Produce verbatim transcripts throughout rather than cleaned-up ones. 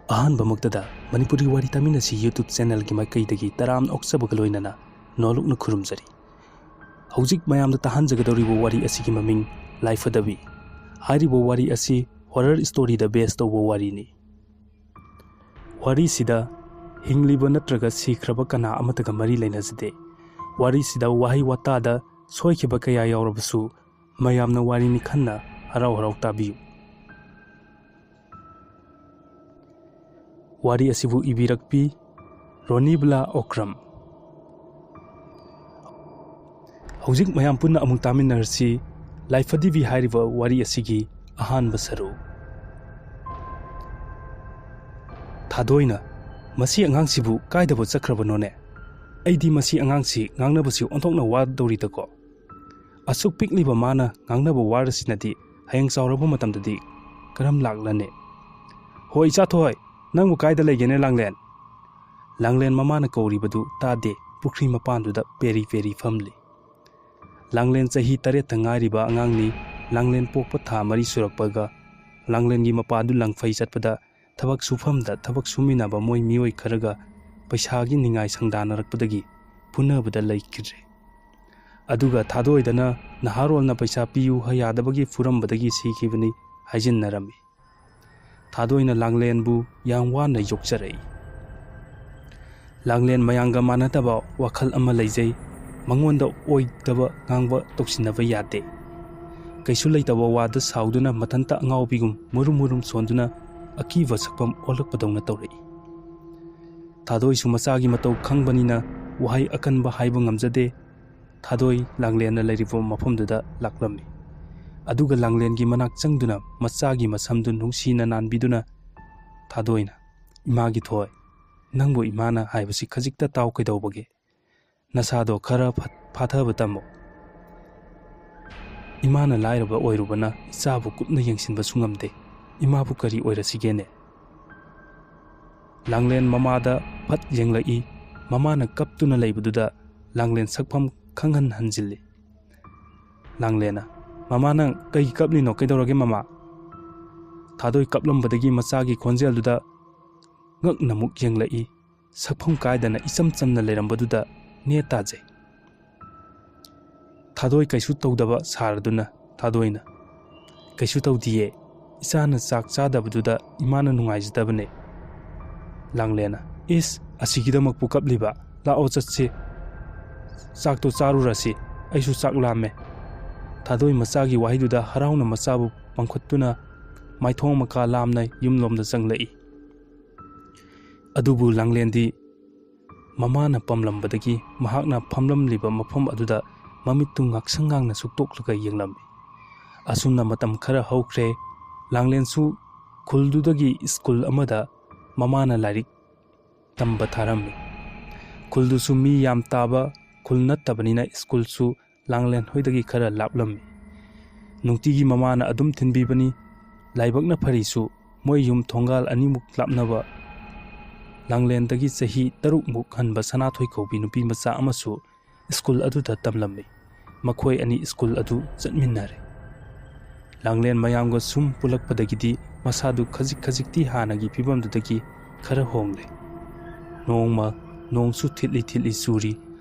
ꯑꯍꯥꯟꯕꯃꯛꯇꯗ ꯃꯅꯤꯄꯨꯔꯤ ꯋꯥꯔꯤ ꯇꯥꯃꯤꯟꯅꯁꯤ YouTube channelꯒꯤ ꯃꯥꯏꯀꯩꯗꯒꯤ ꯇꯔꯥꯝꯅ ꯑꯣꯛꯆꯕꯒ ꯂꯣꯏꯅꯅ ꯅꯣꯂꯨꯛꯅ ꯈꯨꯔꯨꯝꯖꯔꯤ꯫ ꯍꯧꯖꯤꯛ ꯃꯌꯥꯝꯗ ꯇꯥꯍꯟꯖꯒꯗꯧꯔꯤꯕ ꯋꯥꯔꯤ ꯑꯁꯤꯒꯤ ꯃꯃꯤꯡ ꯂꯥꯏꯐꯗꯕꯤ꯫ ꯍꯥꯏꯔꯤꯕ ꯋꯥꯔꯤ ꯑꯁꯤ horror storyꯗ base ꯇꯧꯕ ꯋꯥꯔꯤꯅꯤ꯫ ꯋꯥꯔꯤꯁꯤꯗ ꯍꯤꯡꯂꯤꯕ ꯅꯠꯇ꯭ꯔꯒ ꯁꯤꯈ꯭ꯔꯕ ꯀꯅꯥ ꯑꯃꯠꯇꯒ ꯃꯔꯤ ꯂꯩꯅꯖꯗꯦ꯫ ꯋꯥꯔꯤꯁꯤꯗ ꯋꯥꯍꯩ ꯋꯥꯇꯥꯗ ꯁꯣꯏꯈꯤꯕ ꯀꯌꯥ ꯌꯥꯎꯔꯕꯁꯨ ꯃꯌꯥꯝꯅ ꯋꯥꯔꯤꯅꯤ ꯈꯟꯅ ꯍꯔꯥꯎ ꯍꯔꯥꯎ ꯇꯥꯕꯤꯌꯨ꯫ ꯋꯥꯔꯤ ꯑꯁꯤꯕꯨ ꯏꯕꯤꯔꯛꯄꯤ ꯔꯣꯅꯤꯕꯂꯥ ꯑꯣꯀ꯭ꯔꯝ꯫ ꯍꯧꯖꯤꯛ ꯃꯌꯥꯝ ꯄꯨꯟꯅ ꯑꯃꯨꯛ ꯇꯥꯃꯤꯟꯅꯔꯁꯤ ꯂꯥꯏꯐꯗꯤꯕꯤ ꯍꯥꯏꯔꯤꯕ ꯋꯥꯔꯤ ꯑꯁꯤꯒꯤ ꯑꯍꯥꯟꯕ ꯁꯔꯨꯛ꯫ ꯊꯥꯗꯣꯏꯅ, "ꯃꯁꯤ ꯑꯉꯥꯡꯁꯤꯕꯨ ꯀꯥꯏꯗꯕꯨ ꯆꯠꯈ꯭ꯔꯕꯅꯣꯅꯦ? ꯑꯩꯗꯤ ꯃꯁꯤ ꯑꯉꯥꯡꯁꯤ ꯉꯥꯡꯅꯕꯁꯤ ꯑꯣꯟꯊꯣꯛꯅ ꯋꯥꯗꯧꯔꯤꯗꯀꯣ꯫ ꯑꯁꯨꯛ ꯄꯤꯛꯂꯤꯕ ꯃꯥꯅ ꯉꯥꯡꯅꯕ ꯋꯥꯔꯁꯤꯅꯗꯤ ꯍꯌꯦꯡ ꯆꯥꯎꯔꯕ ꯃꯇꯝꯗꯗꯤ ꯀꯔꯝ ꯂꯥꯛꯂꯅꯤ? ꯍꯣꯏ ꯏꯆꯥꯊꯣꯏ, ꯅꯪꯕꯨ ꯀꯥꯏꯗ ꯂꯩꯒꯦꯅꯦ ꯂꯥꯡꯂꯦꯟ?" ꯂꯥꯡꯂꯦꯟ ꯃꯃꯥꯅ ꯀꯧꯔꯤꯕꯗꯨ ꯇꯥꯗꯦ, ꯄꯨꯈ꯭ꯔꯤ ꯃꯄꯥꯟꯗꯨꯗ ꯄꯦꯔꯤ ꯄꯦꯔꯤ ꯐꯝꯂꯤ꯫ ꯂꯥꯡꯂꯦꯟ ꯆꯍꯤ ꯇꯔꯦꯠꯇ ꯉꯥꯏꯔꯤꯕ ꯑꯉꯥꯡꯅꯤ꯫ ꯂꯥꯡꯂꯦꯟ ꯄꯣꯛꯄ ꯊꯥ ꯃꯔꯤ ꯁꯨꯔꯛꯄꯒ ꯂꯥꯡꯂꯦꯟꯒꯤ ꯃꯄꯥꯗꯨ ꯂꯪꯐꯩ ꯆꯠꯄꯗ ꯊꯕꯛ ꯁꯨꯐꯝꯗ ꯊꯕꯛ ꯁꯨꯃꯤꯟꯅꯕ ꯃꯣꯏ ꯃꯤꯑꯣꯏ ꯈꯔꯒ ꯄꯩꯁꯥꯒꯤ ꯅꯤꯡꯉꯥꯏ ꯁꯪꯗꯥꯅꯔꯛꯄꯗꯒꯤ ꯐꯨꯅꯕꯗ ꯂꯩꯈꯤꯗ꯭ꯔꯦ꯫ ꯑꯗꯨꯒ ꯊꯥꯗꯣꯏꯗꯅ ꯅꯍꯥꯔꯣꯜꯅ ꯄꯩꯁꯥ ꯄꯤꯌꯨ ꯌꯥꯗꯕꯒꯤ ꯐꯨꯔꯝꯕꯗꯒꯤ ꯁꯤꯈꯤꯕꯅꯤ ꯍꯥꯏꯖꯤꯟꯅꯔꯝꯃꯤ꯫ ꯊꯥꯗꯣꯏꯅ ꯂꯥꯡꯂꯦꯟꯕꯨ ꯌꯥꯝ ꯋꯥꯅ ꯌꯣꯛꯆꯔꯛꯏ꯫ ꯂꯥꯡꯂꯦꯟ ꯃꯌꯥꯝꯒ ꯃꯥꯟꯅꯗꯕ ꯋꯥꯈꯜ ꯑꯃ ꯂꯩꯖꯩ꯫ ꯃꯉꯣꯟꯗ ꯑꯣꯏꯗꯕ ꯉꯥꯡꯕ ꯇꯧꯁꯤꯟꯅꯕ ꯌꯥꯗꯦ꯫ ꯀꯩꯁꯨ ꯂꯩꯇꯕ ꯋꯥꯗ ꯁꯥꯎꯗꯨꯅ ꯃꯊꯟꯇ ꯑꯉꯥꯎꯕꯤꯒꯨꯝ ꯃꯨꯔꯨꯝ ꯃꯨꯔꯨꯝ ꯁꯣꯟꯗꯨꯅ ꯑꯀꯤꯕ ꯁꯛꯐꯝ ꯑꯣꯜꯂꯛꯄꯗꯧꯅ ꯇꯧꯔꯛꯏ꯫ ꯊꯥꯗꯣꯏꯁꯨ ꯃꯆꯥꯒꯤ ꯃꯇꯧ ꯈꯪꯕꯅꯤꯅ ꯋꯥꯍꯩ ꯑꯀꯟꯕ ꯍꯥꯏꯕ ꯉꯝꯖꯗꯦ꯫ ꯊꯥꯗꯣꯏ ꯂꯥꯡꯂꯦꯟꯅ ꯂꯩꯔꯤꯕ ꯃꯐꯝꯗꯨꯗ ꯂꯥꯛꯂꯝꯃꯤ꯫ ꯑꯗꯨꯒ ꯂꯥꯡꯂꯦꯟꯒꯤ ꯃꯅꯥꯛ ꯆꯪꯗꯨꯅ ꯃꯆꯥꯒꯤ ꯃꯁꯝꯗꯨ ꯅꯨꯡꯁꯤꯅ ꯅꯥꯟꯕꯤꯗꯨꯅ ꯊꯥꯗꯣꯏꯅ, "ꯏꯃꯥꯒꯤ ꯊꯣꯏ, ꯅꯪꯕꯨ ꯏꯃꯥꯅ ꯍꯥꯏꯕꯁꯤ ꯈꯖꯤꯛꯇ ꯇꯥꯎ ꯀꯩꯗꯧꯕꯒꯦ? ꯅꯁꯥꯗꯣ ꯈꯔ ꯐꯠ-, ꯐꯥꯊꯕ ꯇꯝꯃꯣ꯫ ꯏꯃꯥꯅ ꯂꯥꯏꯔꯕ ꯑꯣꯏꯔꯨꯕꯅ ꯏꯆꯥꯕꯨ ꯀꯨꯞꯅ ꯌꯦꯡꯁꯤꯟꯕꯁꯨ ꯉꯝꯗꯦ꯫ ꯏꯃꯥꯕꯨ ꯀꯔꯤ ꯑꯣꯏꯔꯁꯤꯒꯦꯅꯦ?" ꯂꯥꯡꯂꯦꯟ ꯃꯃꯥꯗ ꯐꯠ ꯌꯦꯡꯂꯛꯏ꯫ ꯃꯃꯥꯅ ꯀꯞꯇꯨꯅ ꯂꯩꯕꯗꯨꯗ ꯂꯥꯡꯂꯦꯟ ꯁꯛꯐꯝ ꯈꯪꯍꯟ ꯍꯟꯖꯤꯜꯂꯤ꯫ ꯂꯥꯡꯂꯦꯟꯅ, "ꯃꯃꯥ, ꯅꯪ ꯀꯩꯒꯤ ꯀꯞꯂꯤꯅꯣ? ꯀꯩꯗꯧꯔꯒꯦ ꯃꯃꯥ?" ꯊꯥꯗꯣꯏ ꯀꯞꯂꯝꯕꯗꯒꯤ ꯃꯆꯥꯒꯤ ꯈꯣꯟꯖꯦꯜꯗꯨꯗ ꯉꯛꯅ ꯑꯃꯨꯛ ꯌꯦꯡꯂꯛꯏ꯫ ꯁꯛꯐꯝ ꯀꯥꯏꯗꯅ ꯏꯆꯝ ꯆꯝꯅ ꯂꯩꯔꯝꯕꯗꯨꯗ ꯅꯦ ꯇꯥꯖꯩ꯫ ꯊꯥꯗꯣꯏ ꯀꯩꯁꯨ ꯇꯧꯗꯕ ꯁꯥꯔꯗꯨꯅ ꯊꯥꯗꯣꯏꯅ, "ꯀꯩꯁꯨ ꯇꯧꯗꯤꯌꯦ, ꯏꯆꯥꯅ ꯆꯥꯛ ꯆꯥꯗꯕꯗꯨꯗ ꯏꯃꯥꯅ ꯅꯨꯡꯉꯥꯏꯖꯗꯕꯅꯦ꯫" ꯂꯥꯡꯂꯦꯟꯅ, "ꯏꯁ, ꯑꯁꯤꯒꯤꯗꯃꯛꯄꯨ ꯀꯞꯂꯤꯕ? ꯂꯥꯛꯑꯣ ꯆꯠꯁꯤ, ꯆꯥꯛꯇꯣ ꯆꯥꯔꯨꯔꯁꯤ, ꯑꯩꯁꯨ ꯆꯥꯛ ꯂꯥꯝꯃꯦ꯫" ꯊꯥꯗꯣꯏ ꯃꯆꯥꯒꯤ ꯋꯥꯍꯩꯗꯨꯗ ꯍꯔꯥꯎꯅ ꯃꯆꯥꯕꯨ ꯄꯥꯡꯈꯠꯇꯨꯅ ꯃꯥꯏꯊꯣꯡ ꯃꯀꯥ ꯂꯥꯝꯅ ꯌꯨꯝꯂꯣꯝꯗ ꯆꯪꯂꯛꯏ꯫ ꯑꯗꯨꯕꯨ ꯂꯥꯡꯂꯦꯟꯗꯤ ꯃꯃꯥꯅ ꯄꯝꯂꯝꯕꯗꯒꯤ ꯃꯍꯥꯛꯅ ꯐꯝꯂꯝꯂꯤꯕ ꯃꯐꯝ ꯑꯗꯨꯗ ꯃꯃꯤꯠꯇꯨ ꯉꯥꯛꯁꯪ ꯉꯥꯡꯅ ꯁꯨꯛꯇꯣꯛꯂꯒ ꯌꯦꯡꯂꯝꯃꯤ꯫ ꯑꯁꯨꯝꯅ ꯃꯇꯝ ꯈꯔ ꯍꯧꯈ꯭ꯔꯦ꯫ ꯂꯥꯡꯂꯦꯟꯁꯨ ꯈꯨꯜꯗꯨꯗꯒꯤ ꯁ꯭ꯀꯨꯜ ꯑꯃꯗ ꯃꯃꯥꯅ ꯂꯥꯏꯔꯤꯛ ꯇꯝꯕ ꯊꯥꯔꯝꯃꯤ꯫ ꯈꯨꯜꯗꯨꯁꯨ ꯃꯤ ꯌꯥꯝ ꯇꯥꯕ ꯈꯨꯜ ꯅꯠꯇꯕꯅꯤꯅ ꯁ꯭ꯀꯨꯜꯁꯨ ꯂꯥꯡꯂꯦꯟ ꯍꯣꯏꯗꯒꯤ ꯈꯔ ꯂꯥꯞꯂꯝꯃꯤ꯫ ꯅꯨꯡꯇꯤꯒꯤ ꯃꯃꯥꯅ ꯑꯗꯨꯝ ꯊꯤꯟꯕꯤꯕꯅꯤ꯫ ꯂꯥꯏꯕꯛꯅ ꯐꯔꯤꯁꯨ ꯃꯣꯏ ꯌꯨꯝ ꯊꯣꯡꯒꯥꯜ ꯑꯅꯤꯃꯨꯛ ꯂꯥꯞꯅꯕ ꯂꯥꯡꯂꯦꯟꯗꯒꯤ ꯆꯍꯤ ꯇꯔꯨꯛꯃꯨꯛ ꯍꯟꯕ ꯁꯅꯥꯊꯣꯏ ꯀꯧꯕꯤ ꯅꯨꯄꯤ ꯃꯆꯥ ꯑꯃꯁꯨ ꯁ꯭ꯀꯨꯜ ꯑꯗꯨꯗ ꯇꯝꯂꯝꯃꯤ꯫ ꯃꯈꯣꯏ ꯑꯅꯤ ꯁ꯭ꯀꯨꯜ ꯑꯗꯨ ꯆꯠꯃꯤꯟꯅꯔꯦ꯫ ꯂꯥꯡꯂꯦꯟ ꯃꯌꯥꯝꯒ ꯁꯨꯝ ꯄꯨꯜꯂꯛꯄꯗꯒꯤꯗꯤ ꯃꯁꯥꯗꯨ ꯈꯖꯤꯛ ꯈꯖꯤꯛꯇꯤ ꯍꯥꯟꯅꯒꯤ ꯐꯤꯕꯝꯗꯨꯗꯒꯤ ꯈꯔ ꯍꯣꯡꯂꯦ꯫ ꯅꯣꯡꯃ ꯅꯣꯡꯁꯨ ꯊꯤꯠꯂꯤ ꯊꯤꯠꯂꯤ ꯆꯨꯔꯤ꯫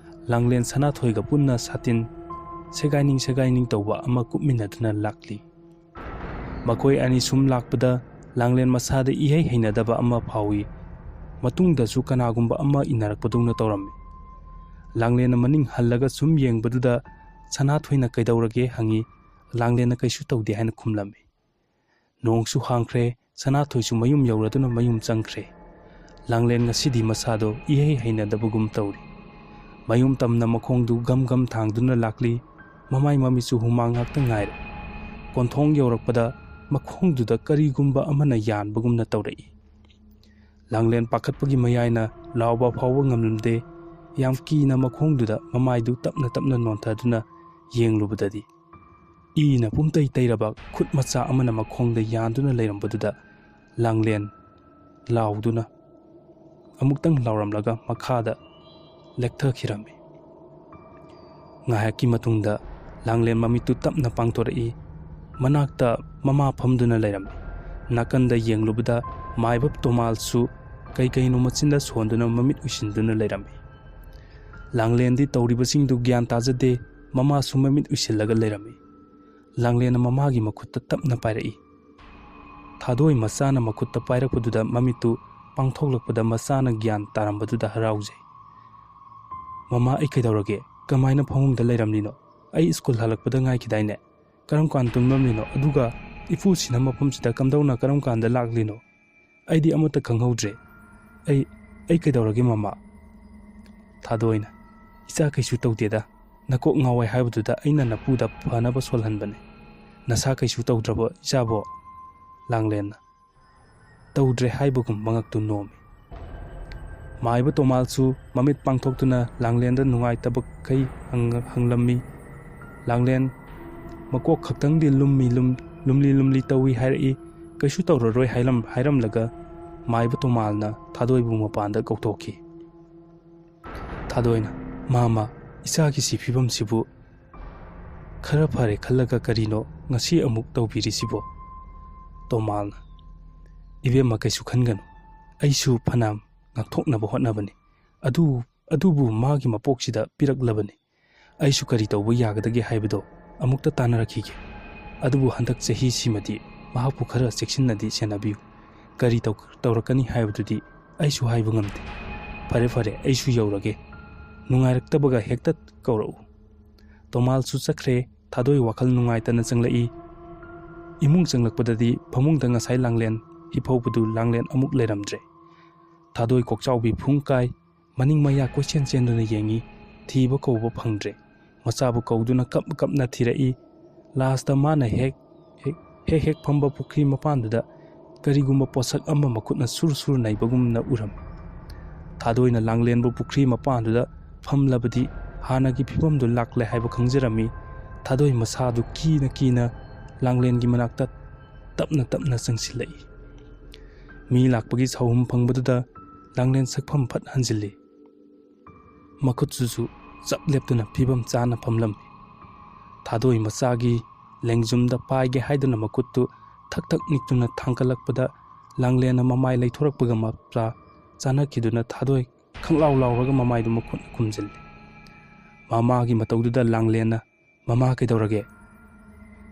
ꯂꯥꯡꯂꯦꯟ ꯁꯅꯥꯊꯣꯏꯒ ꯄꯨꯟꯅ ꯁꯥꯇꯤꯟ ꯁꯦꯒꯥꯏꯅꯤꯡ ꯁꯦꯒꯥꯏꯅꯤꯡ ꯇꯧꯕ ꯑꯃ ꯀꯨꯞꯃꯤꯟꯅꯗꯨꯅ ꯂꯥꯛꯂꯤ꯫ ꯃꯈꯣꯏ ꯑꯅꯤ ꯁꯨꯝ ꯂꯥꯛꯄꯗ ꯂꯥꯡꯂꯦꯟ ꯃꯁꯥꯗ ꯏꯍꯩ ꯍꯩꯅꯗꯕ ꯑꯃ ꯐꯥꯎꯏ꯫ ꯃꯇꯨꯡꯗꯁꯨ ꯀꯅꯥꯒꯨꯝꯕ ꯑꯃ ꯏꯟꯅꯔꯛꯄꯗꯧꯅ ꯇꯧꯔꯝꯃꯤ꯫ ꯂꯥꯡꯂꯦꯟꯅ ꯃꯅꯤꯡ ꯍꯜꯂꯒ ꯁꯨꯝ ꯌꯦꯡꯕꯗꯨꯗ ꯁꯅꯥꯊꯣꯏꯅ "ꯀꯩꯗꯧꯔꯒꯦ?" ꯍꯪꯏ꯫ ꯂꯥꯡꯂꯦꯟꯅ "ꯀꯩꯁꯨ ꯇꯧꯗꯦ" ꯍꯥꯏꯅ ꯈꯨꯝꯂꯝꯃꯤ꯫ ꯅꯣꯡꯁꯨ ꯍꯥꯡꯈ꯭ꯔꯦ꯫ ꯁꯅꯥꯊꯣꯏꯁꯨ ꯃꯌꯨꯝ ꯌꯧꯔꯗꯨꯅ ꯃꯌꯨꯝ ꯆꯪꯈ꯭ꯔꯦ꯫ ꯂꯥꯡꯂꯦꯟ ꯉꯁꯤꯗꯤ ꯃꯁꯥꯗꯣ ꯏꯍꯩ ꯍꯩꯅꯗꯕꯒꯨꯝ ꯇꯧꯔꯤ꯫ ꯃꯌꯨꯝ ꯇꯝꯅ ꯃꯈꯣꯡꯗꯨ ꯒꯝ ꯒꯝ ꯊꯥꯡꯗꯨꯅ ꯂꯥꯛꯂꯤ꯫ ꯃꯃꯥꯏ ꯃꯃꯤꯠꯁꯨ ꯍꯨꯃꯥꯡ ꯉꯥꯛꯇ ꯉꯥꯏꯔꯦ꯫ ꯀꯣꯟꯊꯣꯡ ꯌꯧꯔꯛꯄꯗ ꯃꯈꯣꯡꯗꯨꯗ ꯀꯔꯤꯒꯨꯝꯕ ꯑꯃꯅ ꯌꯥꯟꯕꯒꯨꯝꯅ ꯇꯧꯔꯛꯏ꯫ ꯂꯥꯡꯂꯦꯟ ꯄꯥꯈꯠꯄꯒꯤ ꯃꯌꯥꯏꯅ ꯂꯥꯎꯕ ꯐꯥꯎꯕ ꯉꯝꯂꯝꯗꯦ꯫ ꯌꯥꯝ ꯀꯤꯅ ꯃꯈꯣꯡꯗꯨꯗ ꯃꯃꯥꯏꯗꯨ ꯇꯞꯅ ꯇꯞꯅ ꯅꯣꯟꯊꯗꯨꯅ ꯌꯦꯡꯂꯨꯕꯗꯗꯤ ꯏꯅ ꯄꯨꯝꯇꯩ ꯇꯩꯔꯕ ꯈꯨꯠ ꯃꯆꯥ ꯑꯃꯅ ꯃꯈꯣꯡꯗ ꯌꯥꯟꯗꯨꯅ ꯂꯩꯔꯝꯕꯗꯨꯗ ꯂꯥꯡꯂꯦꯟ ꯂꯥꯎꯗꯨꯅ ꯑꯃꯨꯛꯇꯪ ꯂꯥꯎꯔꯝꯂꯒ ꯃꯈꯥꯗ ꯂꯦꯛꯊꯈꯤꯔꯝꯃꯤ꯫ ꯉꯥꯏꯍꯥꯛꯀꯤ ꯃꯇꯨꯡꯗ ꯂꯥꯡꯂꯦꯟ ꯃꯃꯤꯠꯇꯨ ꯇꯞꯅ ꯄꯥꯡꯊꯣꯔꯛꯏ꯫ ꯃꯅꯥꯛꯇ ꯃꯃꯥ ꯐꯝꯗꯨꯅ ꯂꯩꯔꯝꯃꯤ꯫ ꯅꯥꯀꯟꯗ ꯌꯦꯡꯂꯨꯕꯗ ꯃꯥꯏꯕ ꯇꯣꯃꯥꯜꯁꯨ ꯀꯩ ꯀꯩꯅꯣ ꯃꯆꯤꯟꯗ ꯁꯣꯟꯗꯨꯅ ꯃꯃꯤꯠ ꯎꯏꯁꯤꯟꯗꯨꯅ ꯂꯩꯔꯝꯃꯤ꯫ ꯂꯥꯡꯂꯦꯟꯗꯤ ꯇꯧꯔꯤꯕꯁꯤꯡꯗꯨ ꯒ꯭ꯌꯥꯟ ꯇꯥꯖꯗꯦ, ꯃꯃꯥꯁꯨ ꯃꯃꯤꯠ ꯎꯏꯁꯤꯜꯂꯒ ꯂꯩꯔꯝꯃꯤ꯫ ꯂꯥꯡꯂꯦꯟꯅ ꯃꯃꯥꯒꯤ ꯃꯈꯨꯠꯇ ꯇꯞꯅ ꯄꯥꯏꯔꯛꯏ꯫ ꯊꯥꯗꯣꯏ ꯃꯆꯥꯅ ꯃꯈꯨꯠꯇ ꯄꯥꯏꯔꯛꯄꯗꯨꯗ ꯃꯃꯤꯠꯇꯨ ꯄꯥꯡꯊꯣꯛꯂꯛꯄꯗ ꯃꯆꯥꯅ ꯒ꯭ꯌꯥꯟ ꯇꯥꯔꯝꯕꯗꯨꯗ ꯍꯔꯥꯎꯖꯩ꯫ "ꯃꯃꯥ, ꯑꯩ ꯀꯩꯗꯧꯔꯒꯦ? ꯀꯃꯥꯏꯅ ꯐꯃꯨꯡꯗ ꯂꯩꯔꯝꯂꯤꯅꯣ? ꯑꯩ ꯁ꯭ꯀꯨꯜ ꯍꯜꯂꯛꯄꯗ ꯉꯥꯏꯈꯤꯗꯥꯏꯅꯦ? ꯀꯔꯝ ꯀꯥꯟ ꯇꯨꯝꯂꯝꯂꯤꯅꯣ? ꯑꯗꯨꯒ ꯏꯄꯨꯁꯤꯅ ꯃꯐꯝꯁꯤꯗ ꯀꯝꯗꯧꯅ ꯀꯔꯝ ꯀꯥꯟꯗ ꯂꯥꯛꯂꯤꯅꯣ? ꯑꯩꯗꯤ ꯑꯃꯠꯇ ꯈꯪꯍꯧꯗ꯭ꯔꯦ꯫ ꯑꯩ, ꯑꯩ ꯀꯩꯗꯧꯔꯒꯦ ꯃꯃꯥ?" ꯊꯥꯗꯣꯏꯅ, "ꯏꯆꯥ ꯀꯩꯁꯨ ꯇꯧꯗꯦꯗ꯫ ꯅꯀꯣꯛ ꯉꯥꯎꯋꯦ ꯍꯥꯏꯕꯗꯨꯗ ꯑꯩꯅ ꯅꯄꯨꯗ ꯐꯅꯕ ꯁꯣꯜꯍꯟꯕꯅꯦ꯫ ꯅꯁꯥ ꯀꯩꯁꯨ ꯇꯧꯗ꯭ꯔꯕ ꯏꯆꯥꯕꯣ?" ꯂꯥꯡꯂꯦꯟꯅ, "ꯇꯧꯗ꯭ꯔꯦ" ꯍꯥꯏꯕꯒꯨꯝ ꯃꯉꯛꯇꯨ ꯅꯣꯝꯃꯤ꯫ ꯃꯥꯏꯕ ꯇꯣꯃꯥꯜꯁꯨ ꯃꯃꯤꯠ ꯄꯥꯡꯊꯣꯛꯇꯨꯅ ꯂꯥꯡꯂꯦꯟꯗ ꯅꯨꯡꯉꯥꯏꯇꯕꯈꯩ ꯍꯪ-, ꯍꯪꯂꯝꯃꯤ꯫ ꯂꯥꯡꯂꯦꯟ ꯃꯀꯣꯛ ꯈꯛꯇꯪꯗꯤ ꯂꯨꯝꯃꯤ, ꯂꯨꯝ-, ꯂꯨꯝꯂꯤ ꯂꯨꯝꯂꯤ ꯇꯧꯏ ꯍꯥꯏꯔꯛꯏ꯫ ꯀꯩꯁꯨ ꯇꯧꯔꯔꯣꯏ ꯍꯥꯏꯔꯝ-, ꯍꯥꯏꯔꯝꯂꯒ ꯃꯥꯏꯕ ꯇꯣꯃꯥꯜꯅ ꯊꯥꯗꯣꯏꯕꯨ ꯃꯄꯥꯟꯗ ꯀꯧꯊꯣꯛꯈꯤ꯫ ꯊꯥꯗꯣꯏꯅ, "ꯃꯥꯃ, ꯏꯆꯥꯒꯤ ꯁꯤ ꯐꯤꯕꯝꯁꯤꯕꯨ ꯈꯔ ꯐꯔꯦ ꯈꯜꯂꯒ ꯀꯔꯤꯅꯣ ꯉꯁꯤ ꯑꯃꯨꯛ ꯇꯧꯕꯤꯔꯤꯁꯤꯕꯣ?" ꯇꯣꯃꯥꯜꯅ, "ꯏꯕꯦꯝꯃ, ꯀꯩꯁꯨ ꯈꯟꯒꯅꯨ꯫ ꯑꯩꯁꯨ ꯐꯅꯌꯥꯝ ꯉꯥꯛꯊꯣꯛꯅꯕ ꯍꯣꯠꯅꯕꯅꯤ꯫ ꯑꯗꯨ, ꯑꯗꯨꯕꯨ ꯃꯥꯒꯤ ꯃꯄꯣꯛꯁꯤꯗ ꯄꯤꯔꯛꯂꯕꯅꯤ꯫ ꯑꯩꯁꯨ ꯀꯔꯤ ꯇꯧꯕ ꯌꯥꯒꯗꯒꯦ ꯍꯥꯏꯕꯗꯣ ꯑꯃꯨꯛꯇ ꯇꯥꯟꯅꯔꯛꯈꯤꯒꯦ꯫ ꯑꯗꯨꯕꯨ ꯍꯟꯗꯛ ꯆꯍꯤꯁꯤꯃꯗꯤ ꯃꯍꯥꯛꯄꯨ ꯈꯔ ꯆꯦꯛꯁꯤꯟꯅꯗꯤ ꯁꯦꯟꯅꯕꯤꯌꯨ꯫ ꯀꯔꯤ ꯇꯧ-, ꯇꯧꯔꯛꯀꯅꯤ ꯍꯥꯏꯕꯗꯨꯗꯤ ꯑꯩꯁꯨ ꯍꯥꯏꯕ ꯉꯝꯗꯦ꯫ ꯐꯔꯦ, ꯐꯔꯦ, ꯑꯩꯁꯨ ꯌꯧꯔꯒꯦ꯫ ꯅꯨꯡꯉꯥꯏꯔꯛꯇꯕꯒ ꯍꯦꯛꯇ ꯀꯧꯔꯛꯎ꯫" ꯇꯣꯃꯥꯜꯁꯨ ꯆꯠꯈ꯭ꯔꯦ꯫ ꯊꯥꯗꯣꯏ ꯋꯥꯈꯜ ꯅꯨꯡꯉꯥꯏꯇꯅ ꯆꯪꯂꯛꯏ꯫ ꯏꯃꯨꯡ ꯆꯪꯂꯛꯄꯗꯗꯤ ꯐꯃꯨꯡꯗ ꯉꯁꯥꯏ ꯂꯥꯡꯂꯦꯟ ꯍꯤꯞꯍꯧꯕꯗꯨ ꯂꯥꯡꯂꯦꯟ ꯑꯃꯨꯛ ꯂꯩꯔꯝꯗ꯭ꯔꯦ꯫ ꯊꯥꯗꯣꯏ ꯀꯣꯛꯆꯥꯎꯕꯤ ꯐꯨꯡ ꯀꯥꯏ꯫ ꯃꯅꯤꯡ ꯃꯌꯥ ꯀꯣꯏꯆꯦꯟ ꯆꯦꯟꯗꯨꯅ ꯌꯦꯡꯉꯤ꯫ ꯊꯤꯕ ꯀꯧꯕ ꯐꯪꯗ꯭ꯔꯦ꯫ ꯃꯆꯥꯕꯨ ꯀꯧꯗꯨꯅ ꯀꯞ ꯀꯞꯅ ꯊꯤꯔꯛꯏ꯫ ꯂꯥꯁꯇ ꯃꯥꯅ ꯍꯦꯛ, ꯍꯦꯛ, ꯍꯦꯛ ꯍꯦꯛ ꯐꯝꯕ ꯄꯨꯈ꯭ꯔꯤ ꯃꯄꯥꯟꯗꯨꯗ ꯀꯔꯤꯒꯨꯝꯕ ꯄꯣꯠꯁꯛ ꯑꯃ ꯃꯈꯨꯠꯅ ꯁꯨꯔ ꯁꯨꯔ ꯅꯩꯕꯒꯨꯝꯅ ꯎꯔꯝꯃꯤ꯫ ꯊꯥꯗꯣꯏꯅ ꯂꯥꯡꯂꯦꯟꯕꯨ ꯄꯨꯈ꯭ꯔꯤ ꯃꯄꯥꯟꯗꯨꯗ ꯐꯝꯂꯕꯗꯤ ꯍꯥꯟꯅꯒꯤ ꯐꯤꯕꯝꯗꯨ ꯂꯥꯛꯂꯦ ꯍꯥꯏꯕ ꯈꯪꯖꯔꯝꯃꯤ꯫ ꯊꯥꯗꯣꯏ ꯃꯁꯥꯗꯨ ꯀꯤꯅ ꯀꯤꯅ ꯂꯥꯡꯂꯦꯟꯒꯤ ꯃꯅꯥꯛꯇ ꯇꯞꯅ ꯇꯞꯅ ꯆꯪꯁꯤꯜꯂꯛꯏ꯫ ꯃꯤ ꯂꯥꯛꯄꯒꯤ ꯁꯥꯎꯍꯨꯝ ꯐꯪꯕꯗꯨꯗ ꯂꯥꯡꯂꯦꯟ ꯁꯛꯐꯝ ꯐꯠ ꯍꯟꯖꯤꯜꯂꯤ꯫ ꯃꯈꯨꯠꯇꯨꯁꯨ ꯆꯞ ꯂꯦꯞꯇꯨꯅ ꯐꯤꯕꯝ ꯆꯥꯅ ꯐꯝꯂꯝꯃꯤ꯫ ꯊꯥꯗꯣꯏ ꯃꯆꯥꯒꯤ ꯂꯦꯡꯖꯨꯝꯗ ꯄꯥꯏꯒꯦ ꯍꯥꯏꯗꯨꯅ ꯃꯈꯨꯠꯇꯨ ꯊꯛ ꯊꯛ ꯅꯤꯛꯇꯨꯅ ꯊꯥꯡꯒꯠꯂꯛꯄꯗ ꯂꯥꯡꯂꯦꯟꯅ ꯃꯃꯥꯏ ꯂꯩꯊꯣꯔꯛꯄꯒ ꯃꯄ꯭ꯔꯥ ꯆꯥꯟꯅꯈꯤꯗꯨꯅ ꯊꯥꯗꯣꯏ ꯈꯪꯂꯥꯎ ꯂꯥꯎꯔꯒ ꯃꯃꯥꯏꯗꯨ ꯃꯈꯨꯠꯅ ꯈꯨꯝꯖꯤꯜꯂꯤ꯫ ꯃꯃꯥꯒꯤ ꯃꯇꯧꯗꯨꯗ ꯂꯥꯡꯂꯦꯟꯅ, "ꯃꯃꯥ, ꯀꯩꯗꯧꯔꯒꯦ?"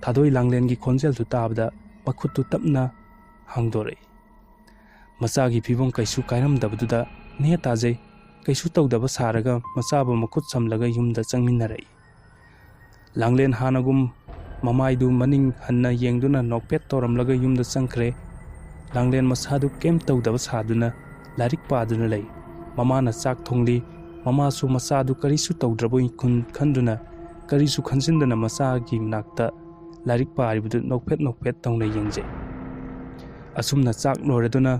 ꯊꯥꯗꯣꯏ ꯂꯥꯡꯂꯦꯟꯒꯤ ꯈꯣꯟꯖꯦꯜꯗꯨ ꯇꯥꯕꯗ ꯃꯈꯨꯠꯇꯨ ꯇꯞꯅ ꯍꯥꯡꯗꯣꯔꯛꯏ꯫ ꯃꯆꯥꯒꯤ ꯐꯤꯕꯝ ꯀꯩꯁꯨ ꯀꯥꯏꯔꯝꯗꯕꯗꯨꯗ, "ꯅꯦ ꯇꯥꯖꯩ, ꯀꯩꯁꯨ ꯇꯧꯗꯕ ꯁꯥꯔꯒ ꯃꯆꯥꯕꯨ ꯃꯈꯨꯠ ꯁꯝꯂꯒ ꯌꯨꯝꯗ ꯆꯪꯃꯤꯟꯅꯔꯛꯏ"꯫ ꯂꯥꯡꯂꯦꯟ ꯍꯥꯟꯅꯒꯨꯝ ꯃꯃꯥꯏꯗꯨ ꯃꯅꯤꯡ ꯍꯟꯅ ꯌꯦꯡꯗꯨꯅ ꯅꯣꯛꯐꯦꯠ ꯇꯧꯔꯝꯂꯒ ꯌꯨꯝꯗ ꯆꯪꯈ꯭ꯔꯦ꯫ ꯂꯥꯡꯂꯦꯟ ꯃꯁꯥꯗꯨ ꯀꯩꯝ ꯇꯧꯗꯕ ꯁꯥꯗꯨꯅ ꯂꯥꯏꯔꯤꯛ ꯄꯥꯗꯨꯅ ꯂꯩ꯫ ꯃꯃꯥꯅ ꯆꯥꯛ ꯊꯣꯡꯂꯤ꯫ ꯃꯃꯥꯁꯨ ꯃꯆꯥꯗꯨ ꯀꯔꯤꯁꯨ ꯇꯧꯗ꯭ꯔꯕꯣꯏ ꯈꯟ-, ꯈꯟꯗꯨꯅ, ꯀꯔꯤꯁꯨ ꯈꯟꯖꯤꯟꯗꯅ ꯃꯆꯥꯒꯤ ꯃꯅꯥꯛꯇ ꯂꯥꯏꯔꯤꯛ ꯄꯥꯔꯤꯕꯗꯨ ꯅꯣꯛꯐꯦꯠ ꯅꯣꯛꯐꯦꯠ ꯇꯧꯅ ꯌꯦꯡꯖꯩ꯫ ꯑꯁꯨꯝꯅ ꯆꯥꯛ ꯂꯣꯏꯔꯗꯨꯅ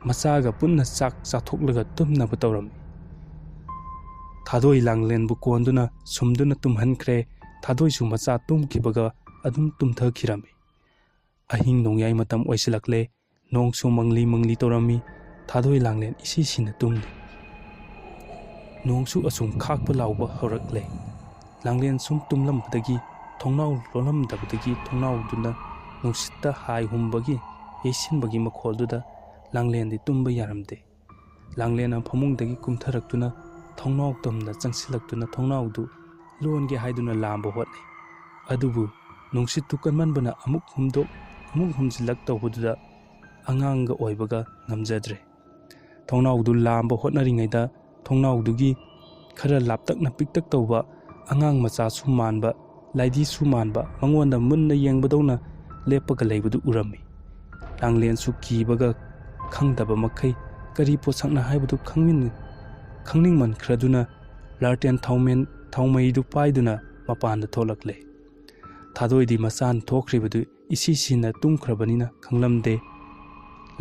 ꯃꯆꯥꯒ ꯄꯨꯟꯅ ꯆꯥꯛ ꯆꯥꯊꯣꯛꯂꯒ ꯇꯨꯝꯅꯕ ꯇꯧꯔꯝꯃꯤ꯫ ꯊꯥꯗꯣꯏ ꯂꯥꯡꯂꯦꯟꯕꯨ ꯀꯣꯟꯗꯨꯅ ꯁꯨꯝꯗꯨꯅ ꯇꯨꯝꯍꯟꯈ꯭ꯔꯦ꯫ ꯊꯥꯗꯣꯏꯁꯨ ꯃꯆꯥ ꯇꯨꯝꯈꯤꯕꯒ ꯑꯗꯨꯝ ꯇꯨꯝꯊꯈꯤꯔꯝꯃꯤ꯫ ꯑꯍꯤꯡ ꯅꯣꯡꯌꯥꯏ ꯃꯇꯝ ꯑꯣꯏꯁꯤꯜꯂꯛꯂꯦ꯫ ꯅꯣꯡꯁꯨ ꯃꯪꯂꯤ ꯃꯪꯂꯤ ꯇꯧꯔꯝꯃꯤ꯫ ꯊꯥꯗꯣꯏ ꯂꯥꯡꯂꯦꯟ ꯏꯁꯤ ꯁꯤꯅ ꯇꯨꯝꯂꯤ꯫ ꯅꯣꯡꯁꯨ ꯑꯁꯨꯝ ꯈꯥꯛꯄ ꯂꯥꯎꯕ ꯍꯧꯔꯛꯂꯦ꯫ ꯂꯥꯡꯂꯦꯟ ꯁꯨꯝ ꯇꯨꯝꯂꯝꯕꯗꯒꯤ ꯊꯣꯡꯅꯥꯎ ꯂꯣꯜꯂꯝꯗꯕꯗꯒꯤ ꯊꯣꯡꯅꯥꯎꯗꯨꯅ ꯅꯨꯡꯁꯤꯠꯇ ꯍꯥꯏ ꯍꯨꯝꯕꯒꯤ ꯌꯩꯁꯤꯟꯕꯒꯤ ꯃꯈꯣꯜꯗꯨꯗ ꯂꯥꯡꯂꯦꯟꯗꯤ ꯇꯨꯝꯕ ꯌꯥꯔꯝꯗꯦ꯫ ꯂꯥꯡꯂꯦꯟꯅ ꯐꯃꯨꯡꯗꯒꯤ ꯀꯨꯝꯊꯔꯛꯇꯨꯅ ꯊꯣꯡꯅꯥꯎ ꯇꯝꯅ ꯆꯪꯁꯤꯜꯂꯛꯇꯨꯅ ꯊꯣꯡꯅꯥꯎꯗꯨ ꯂꯣꯟꯒꯦ ꯍꯥꯏꯗꯨꯅ ꯂꯥꯝꯕ ꯍꯣꯠꯅꯩ꯫ ꯑꯗꯨꯕꯨ ꯅꯨꯡꯁꯤꯠꯇꯨ ꯀꯟꯃꯟꯕꯅ ꯑꯃꯨꯛ ꯍꯨꯝꯗꯣꯛ ꯑꯃꯨꯛ ꯍꯨꯝꯖꯤꯜꯂꯛ ꯇꯧꯕꯗꯨꯗ ꯑꯉꯥꯡꯒ ꯑꯣꯏꯕꯒ ꯉꯝꯖꯗ꯭ꯔꯦ꯫ ꯊꯣꯡꯅꯥꯎꯗꯨ ꯂꯥꯝꯕ ꯍꯣꯠꯅꯔꯤꯉꯩꯗ ꯊꯣꯡꯅꯥꯎꯗꯨꯒꯤ ꯈꯔ ꯂꯥꯞꯇꯛꯅ ꯄꯤꯛꯇꯛ ꯇꯧꯕ ꯑꯉꯥꯡ ꯃꯆꯥꯁꯨ ꯃꯥꯟꯕ, ꯂꯥꯏꯙꯤꯁꯨ ꯃꯥꯟꯕ, ꯃꯉꯣꯟꯗ ꯃꯨꯟꯅ ꯌꯦꯡꯕꯗꯧꯅ ꯂꯦꯞꯄꯒ ꯂꯩꯕꯗꯨ ꯎꯔꯝꯃꯤ꯫ ꯂꯥꯡꯂꯦꯟꯁꯨ ꯀꯤꯕꯒ ꯈꯪꯗꯕ ꯃꯈꯩ ꯀꯔꯤ ꯄꯣꯠꯁꯛꯅ ꯍꯥꯏꯕꯗꯨ ꯈꯪꯃꯤꯟ-, ꯈꯪꯅꯤꯡꯃꯟꯈ꯭ꯔꯗꯨꯅ ꯂꯥꯔꯇꯦꯟ ꯊꯥꯎꯃꯦꯟ-, ꯊꯥꯎꯃꯩꯗꯨ ꯄꯥꯏꯗꯨꯅ ꯃꯄꯥꯟꯗ ꯊꯣꯛꯂꯛꯂꯦ꯫ ꯊꯥꯗꯣꯏꯗꯤ ꯃꯆꯥꯅ ꯊꯣꯛꯈ꯭ꯔꯤꯕꯗꯨ ꯏꯁꯤ ꯁꯤꯅ ꯇꯨꯝꯈ꯭ꯔꯕꯅꯤꯅ ꯈꯪꯂꯝꯗꯦ꯫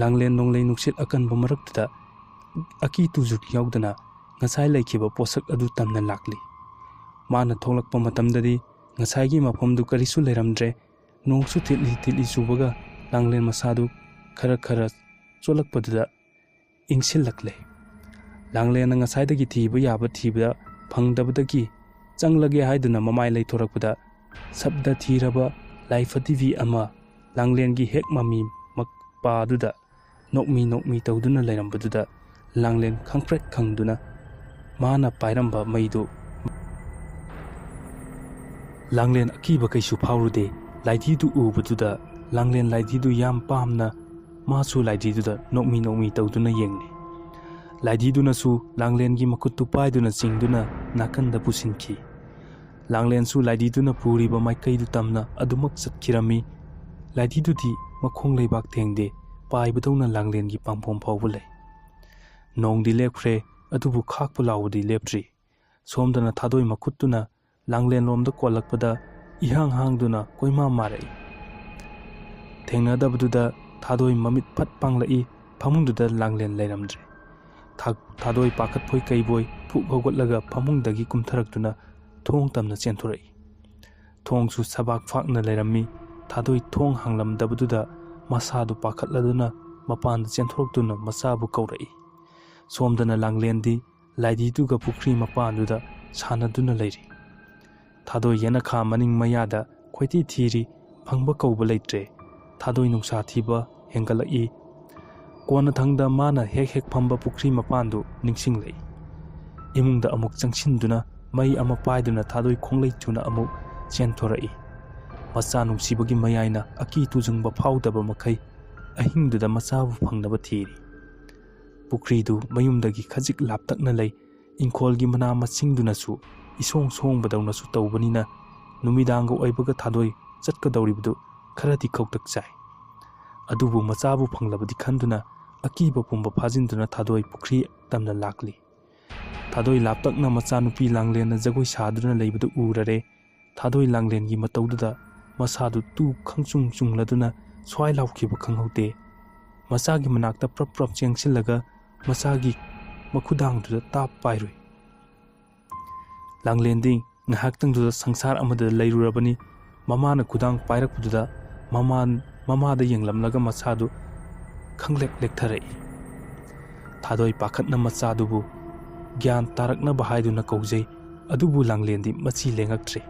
ꯂꯥꯡꯂꯦꯟ ꯅꯣꯡꯂꯩ ꯅꯨꯡꯁꯤꯠ ꯑꯀꯟꯕ ꯃꯔꯛꯇꯨꯗ ꯑꯀꯤ ꯇꯨꯖꯨ ꯌꯥꯎꯗꯅ ꯉꯁꯥꯏ ꯂꯩꯈꯤꯕ ꯄꯣꯠꯁꯛ ꯑꯗꯨ ꯇꯝꯅ ꯂꯥꯛꯂꯤ꯫ ꯃꯥꯅ ꯊꯣꯛꯂꯛꯄ ꯃꯇꯝꯗꯗꯤ ꯉꯁꯥꯏꯒꯤ ꯃꯐꯝꯗꯨ ꯀꯔꯤꯁꯨ ꯂꯩꯔꯝꯗ꯭ꯔꯦ꯫ ꯅꯣꯡꯁꯨ ꯊꯤꯠꯂꯤ ꯊꯤꯠꯂꯤ ꯆꯨꯕꯒ ꯂꯥꯡꯂꯦꯟ ꯃꯁꯥꯗꯨ ꯈꯔ ꯈꯔ ꯆꯣꯠꯂꯛꯄꯗꯨꯗ ꯏꯪꯁꯤꯜꯂꯛꯂꯦ꯫ ꯂꯥꯡꯂꯦꯟꯅ ꯉꯁꯥꯏꯗꯒꯤ ꯊꯤꯕ ꯌꯥꯕ ꯊꯤꯕꯗ ꯐꯪꯗꯕꯗꯒꯤ ꯆꯪꯂꯒꯦ ꯍꯥꯏꯗꯨꯅ ꯃꯃꯥꯏ ꯂꯩꯊꯣꯔꯛꯄꯗ ꯁꯕꯗ ꯊꯤꯔꯕ ꯂꯥꯏꯐꯗꯤꯕꯤ ꯑꯃ ꯂꯥꯡꯂꯦꯟꯒꯤ ꯍꯦꯛ ꯃꯃꯤ ꯃꯄꯥꯗꯨꯗ ꯅꯣꯛꯃꯤ ꯅꯣꯛꯃꯤ ꯇꯧꯗꯨꯅ ꯂꯩꯔꯝꯕꯗꯨꯗ ꯂꯥꯡꯂꯦꯟ ꯈꯪꯄ꯭ꯔꯦꯛ ꯈꯪꯗꯨꯅ ꯃꯥꯅ ꯄꯥꯏꯔꯝꯕ ꯃꯩꯗꯨ꯫ ꯂꯥꯡꯂꯦꯟ ꯑꯀꯤꯕ ꯀꯩꯁꯨ ꯐꯥꯎꯔꯨꯗꯦ꯫ ꯂꯥꯏꯙꯤꯗꯨ ꯎꯕꯗꯨꯗ ꯂꯥꯡꯂꯦꯟ ꯂꯥꯏꯙꯤꯗꯨ ꯌꯥꯝ ꯄꯥꯝꯅ ꯃꯥꯁꯨ ꯂꯥꯏꯙꯤꯗꯨꯗ ꯅꯣꯛꯃꯤ ꯅꯣꯛꯃꯤ ꯇꯧꯗꯨꯅ ꯌꯦꯡꯂꯤ꯫ ꯂꯥꯏꯙꯤꯗꯨꯅꯁꯨ ꯂꯥꯡꯂꯦꯟꯒꯤ ꯃꯈꯨꯠꯇꯨ ꯄꯥꯏꯗꯨꯅ ꯆꯤꯡꯗꯨꯅ ꯅꯥꯀꯟꯗ ꯄꯨꯁꯤꯟꯈꯤ꯫ ꯂꯥꯡꯂꯦꯟꯁꯨ ꯂꯥꯏꯙꯤꯗꯨꯅ ꯄꯨꯔꯤꯕ ꯃꯥꯏꯀꯩꯗꯨ ꯇꯝꯅ ꯑꯗꯨꯃꯛ ꯆꯠꯈꯤꯔꯝꯃꯤ꯫ ꯂꯥꯏꯙꯤꯗꯨꯗꯤ ꯃꯈꯣꯡ ꯂꯩꯕꯥꯛ ꯊꯦꯡꯗꯦ, ꯄꯥꯏꯕꯗꯧꯅ ꯂꯥꯡꯂꯦꯟꯒꯤ ꯄꯥꯡꯐꯝ ꯐꯥꯎꯕ ꯂꯩ꯫ ꯅꯣꯡꯗꯤ ꯂꯦꯞꯈ꯭ꯔꯦ, ꯑꯗꯨꯕꯨ ꯈꯥꯛꯄ ꯂꯥꯎꯕꯗꯤ ꯂꯦꯞꯇ꯭ꯔꯤ꯫ ꯁꯣꯝꯗꯅ ꯊꯥꯗꯣꯏ ꯃꯈꯨꯠꯇꯨꯅ ꯂꯥꯡꯂꯦꯟꯂꯣꯝꯗ ꯀꯣꯜꯂꯛꯄꯗ ꯏꯍꯥꯡ ꯍꯥꯡꯗꯨꯅ ꯀꯣꯏꯃꯥ ꯃꯥꯔꯛꯏ꯫ ꯊꯦꯡꯅꯗꯕꯗꯨꯗ ꯊꯥꯗꯣꯏ ꯃꯃꯤꯠ ꯐꯠ ꯄꯥꯡꯂꯛꯏ, ꯐꯃꯨꯡꯗꯨꯗ ꯂꯥꯡꯂꯦꯟ ꯂꯩꯔꯝꯗ꯭ꯔꯦ꯫ ꯊꯥ-, ꯊꯥꯗꯣꯏ ꯄꯥꯈꯠꯄꯣꯏ ꯀꯩꯕꯣꯏ ꯐꯨꯛ ꯍꯧꯒꯠꯂꯒ ꯐꯃꯨꯡꯗꯒꯤ ꯀꯨꯝꯊꯔꯛꯇꯨꯅ ꯊꯣꯡ ꯇꯝꯅ ꯆꯦꯟꯊꯣꯔꯛꯏ꯫ ꯊꯣꯡꯁꯨ ꯁꯕꯥꯛ ꯐꯥꯛꯅ ꯂꯩꯔꯝꯃꯤ꯫ ꯊꯥꯗꯣꯏ ꯊꯣꯡ ꯍꯥꯡꯂꯝꯗꯕꯗꯨꯗ ꯃꯁꯥꯗꯨ ꯄꯥꯈꯠꯂꯗꯨꯅ ꯃꯄꯥꯟꯗ ꯆꯦꯟꯊꯣꯔꯛꯇꯨꯅ ꯃꯆꯥꯕꯨ ꯀꯧꯔꯛꯏ꯫ ꯁꯣꯝꯗꯅ ꯂꯥꯡꯂꯦꯟꯗꯤ ꯂꯥꯏꯙꯤꯗꯨꯒ ꯄꯨꯈ꯭ꯔꯤ ꯃꯄꯥꯟꯗꯨꯗ ꯁꯥꯟꯅꯗꯨꯅ ꯂꯩꯔꯤ꯫ ꯊꯥꯗꯣꯏ ꯌꯦꯅꯈꯥ ꯃꯅꯤꯡ ꯃꯌꯥꯗ ꯈꯣꯏꯊꯤ ꯊꯤꯔꯤ, ꯐꯪꯕ ꯀꯧꯕ ꯂꯩꯇ꯭ꯔꯦ꯫ ꯊꯥꯗꯣꯏ ꯅꯨꯡꯁꯥ ꯊꯤꯕ ꯍꯦꯟꯒꯠꯂꯛꯏ꯫ ꯀꯣꯟꯅꯊꯪꯗ ꯃꯥꯅ ꯍꯦꯛ ꯍꯦꯛ ꯐꯝꯕ ꯄꯨꯈ꯭ꯔꯤ ꯃꯄꯥꯟꯗꯨ ꯅꯤꯡꯁꯤꯡꯂꯛꯏ꯫ ꯏꯃꯨꯡꯗ ꯑꯃꯨꯛ ꯆꯪꯁꯤꯟꯗꯨꯅ ꯃꯩ ꯑꯃ ꯄꯥꯏꯗꯨꯅ ꯊꯥꯗꯣꯏ ꯈꯣꯡꯂꯩ ꯊꯨꯅ ꯑꯃꯨꯛ ꯆꯦꯟꯊꯣꯔꯛꯏ꯫ ꯃꯆꯥ ꯅꯨꯡꯁꯤꯕꯒꯤ ꯃꯌꯥꯏꯅ ꯑꯀꯤ ꯇꯨꯖꯨꯡꯕ ꯐꯥꯎꯗꯕ ꯃꯈꯩ ꯑꯍꯤꯡꯗꯨꯗ ꯃꯆꯥꯕꯨ ꯐꯪꯅꯕ ꯊꯤꯔꯤ꯫ ꯄꯨꯈ꯭ꯔꯤꯗꯨ ꯃꯌꯨꯝꯗꯒꯤ ꯈꯖꯤꯛ ꯂꯥꯞꯇꯛꯅ ꯂꯩ꯫ ꯏꯪꯈꯣꯜꯒꯤ ꯃꯅꯥ ꯃꯁꯤꯡꯗꯨꯅꯁꯨ ꯏꯁꯣꯡ ꯁꯣꯡꯕꯗꯧꯅꯁꯨ ꯇꯧꯕꯅꯤꯅ ꯅꯨꯃꯤꯗꯥꯡꯒ ꯑꯣꯏꯕꯒ ꯊꯥꯗꯣꯏ ꯆꯠꯀꯗꯧꯔꯤꯕꯗꯨ ꯈꯔꯗꯤ ꯈꯧꯇꯛ ꯆꯥꯏ꯫ ꯑꯗꯨꯕꯨ ꯃꯆꯥꯕꯨ ꯐꯪꯂꯕꯗꯤ ꯈꯟꯗꯨꯅ ꯑꯀꯤꯕ ꯄꯨꯝꯕ ꯐꯥꯖꯤꯟꯗꯨꯅ ꯊꯥꯗꯣꯏ ꯄꯨꯈ꯭ꯔꯤ ꯇꯝꯅ ꯂꯥꯛꯂꯤ꯫ ꯊꯥꯗꯣꯏ ꯂꯥꯞꯇꯛꯅ ꯃꯆꯥꯅꯨꯄꯤ ꯂꯥꯡꯂꯦꯟꯅ ꯖꯒꯣꯏ ꯁꯥꯗꯨꯅ ꯂꯩꯕꯗꯨ ꯎꯔꯔꯦ꯫ ꯊꯥꯗꯣꯏ ꯂꯥꯡꯂꯦꯟꯒꯤ ꯃꯇꯧꯗꯨꯗ ꯃꯁꯥꯗꯨ ꯇꯨ ꯈꯪꯆꯨꯡ ꯆꯨꯡꯂꯗꯨꯅ ꯁ꯭ꯋꯥꯏ ꯂꯥꯎꯈꯤꯕ ꯈꯪꯍꯧꯗꯦ꯫ ꯃꯆꯥꯒꯤ ꯃꯅꯥꯛꯇ ꯄ꯭ꯔꯞ ꯄ꯭ꯔꯞ ꯆꯦꯡꯁꯤꯜꯂꯒ ꯃꯆꯥꯒꯤ ꯃꯈꯨꯗꯥꯡꯗꯨꯗ ꯇꯥꯞ ꯄꯥꯏꯔꯨꯏ꯫ ꯂꯥꯡꯂꯦꯟꯗꯤ ꯉꯥꯏꯍꯥꯛꯇꯪꯗꯨꯗ ꯁꯪꯁꯥꯔ ꯑꯃꯗ ꯂꯩꯔꯨꯔꯕꯅꯤ꯫ ꯃꯃꯥꯅ ꯈꯨꯗꯥꯡ ꯄꯥꯏꯔꯛꯄꯗꯨꯗ ꯃꯃꯥ, ꯃꯃꯥꯗ ꯌꯦꯡꯂꯝꯂꯒ ꯃꯁꯥꯗꯨ ꯈꯪꯂꯦꯛ ꯂꯦꯛꯊꯔꯛꯏ꯫ ꯊꯥꯗꯣꯏ ꯄꯥꯈꯠꯅ ꯃꯆꯥꯗꯨꯕꯨ ꯒ꯭ꯌꯥꯟ ꯇꯥꯔꯛꯅꯕ ꯍꯥꯏꯗꯨꯅ ꯀꯧꯖꯩ, ꯑꯗꯨꯕꯨ ꯂꯥꯡꯂꯦꯟꯗꯤ ꯃꯆꯤ ꯂꯦꯡꯉꯛꯇ꯭ꯔꯦ꯫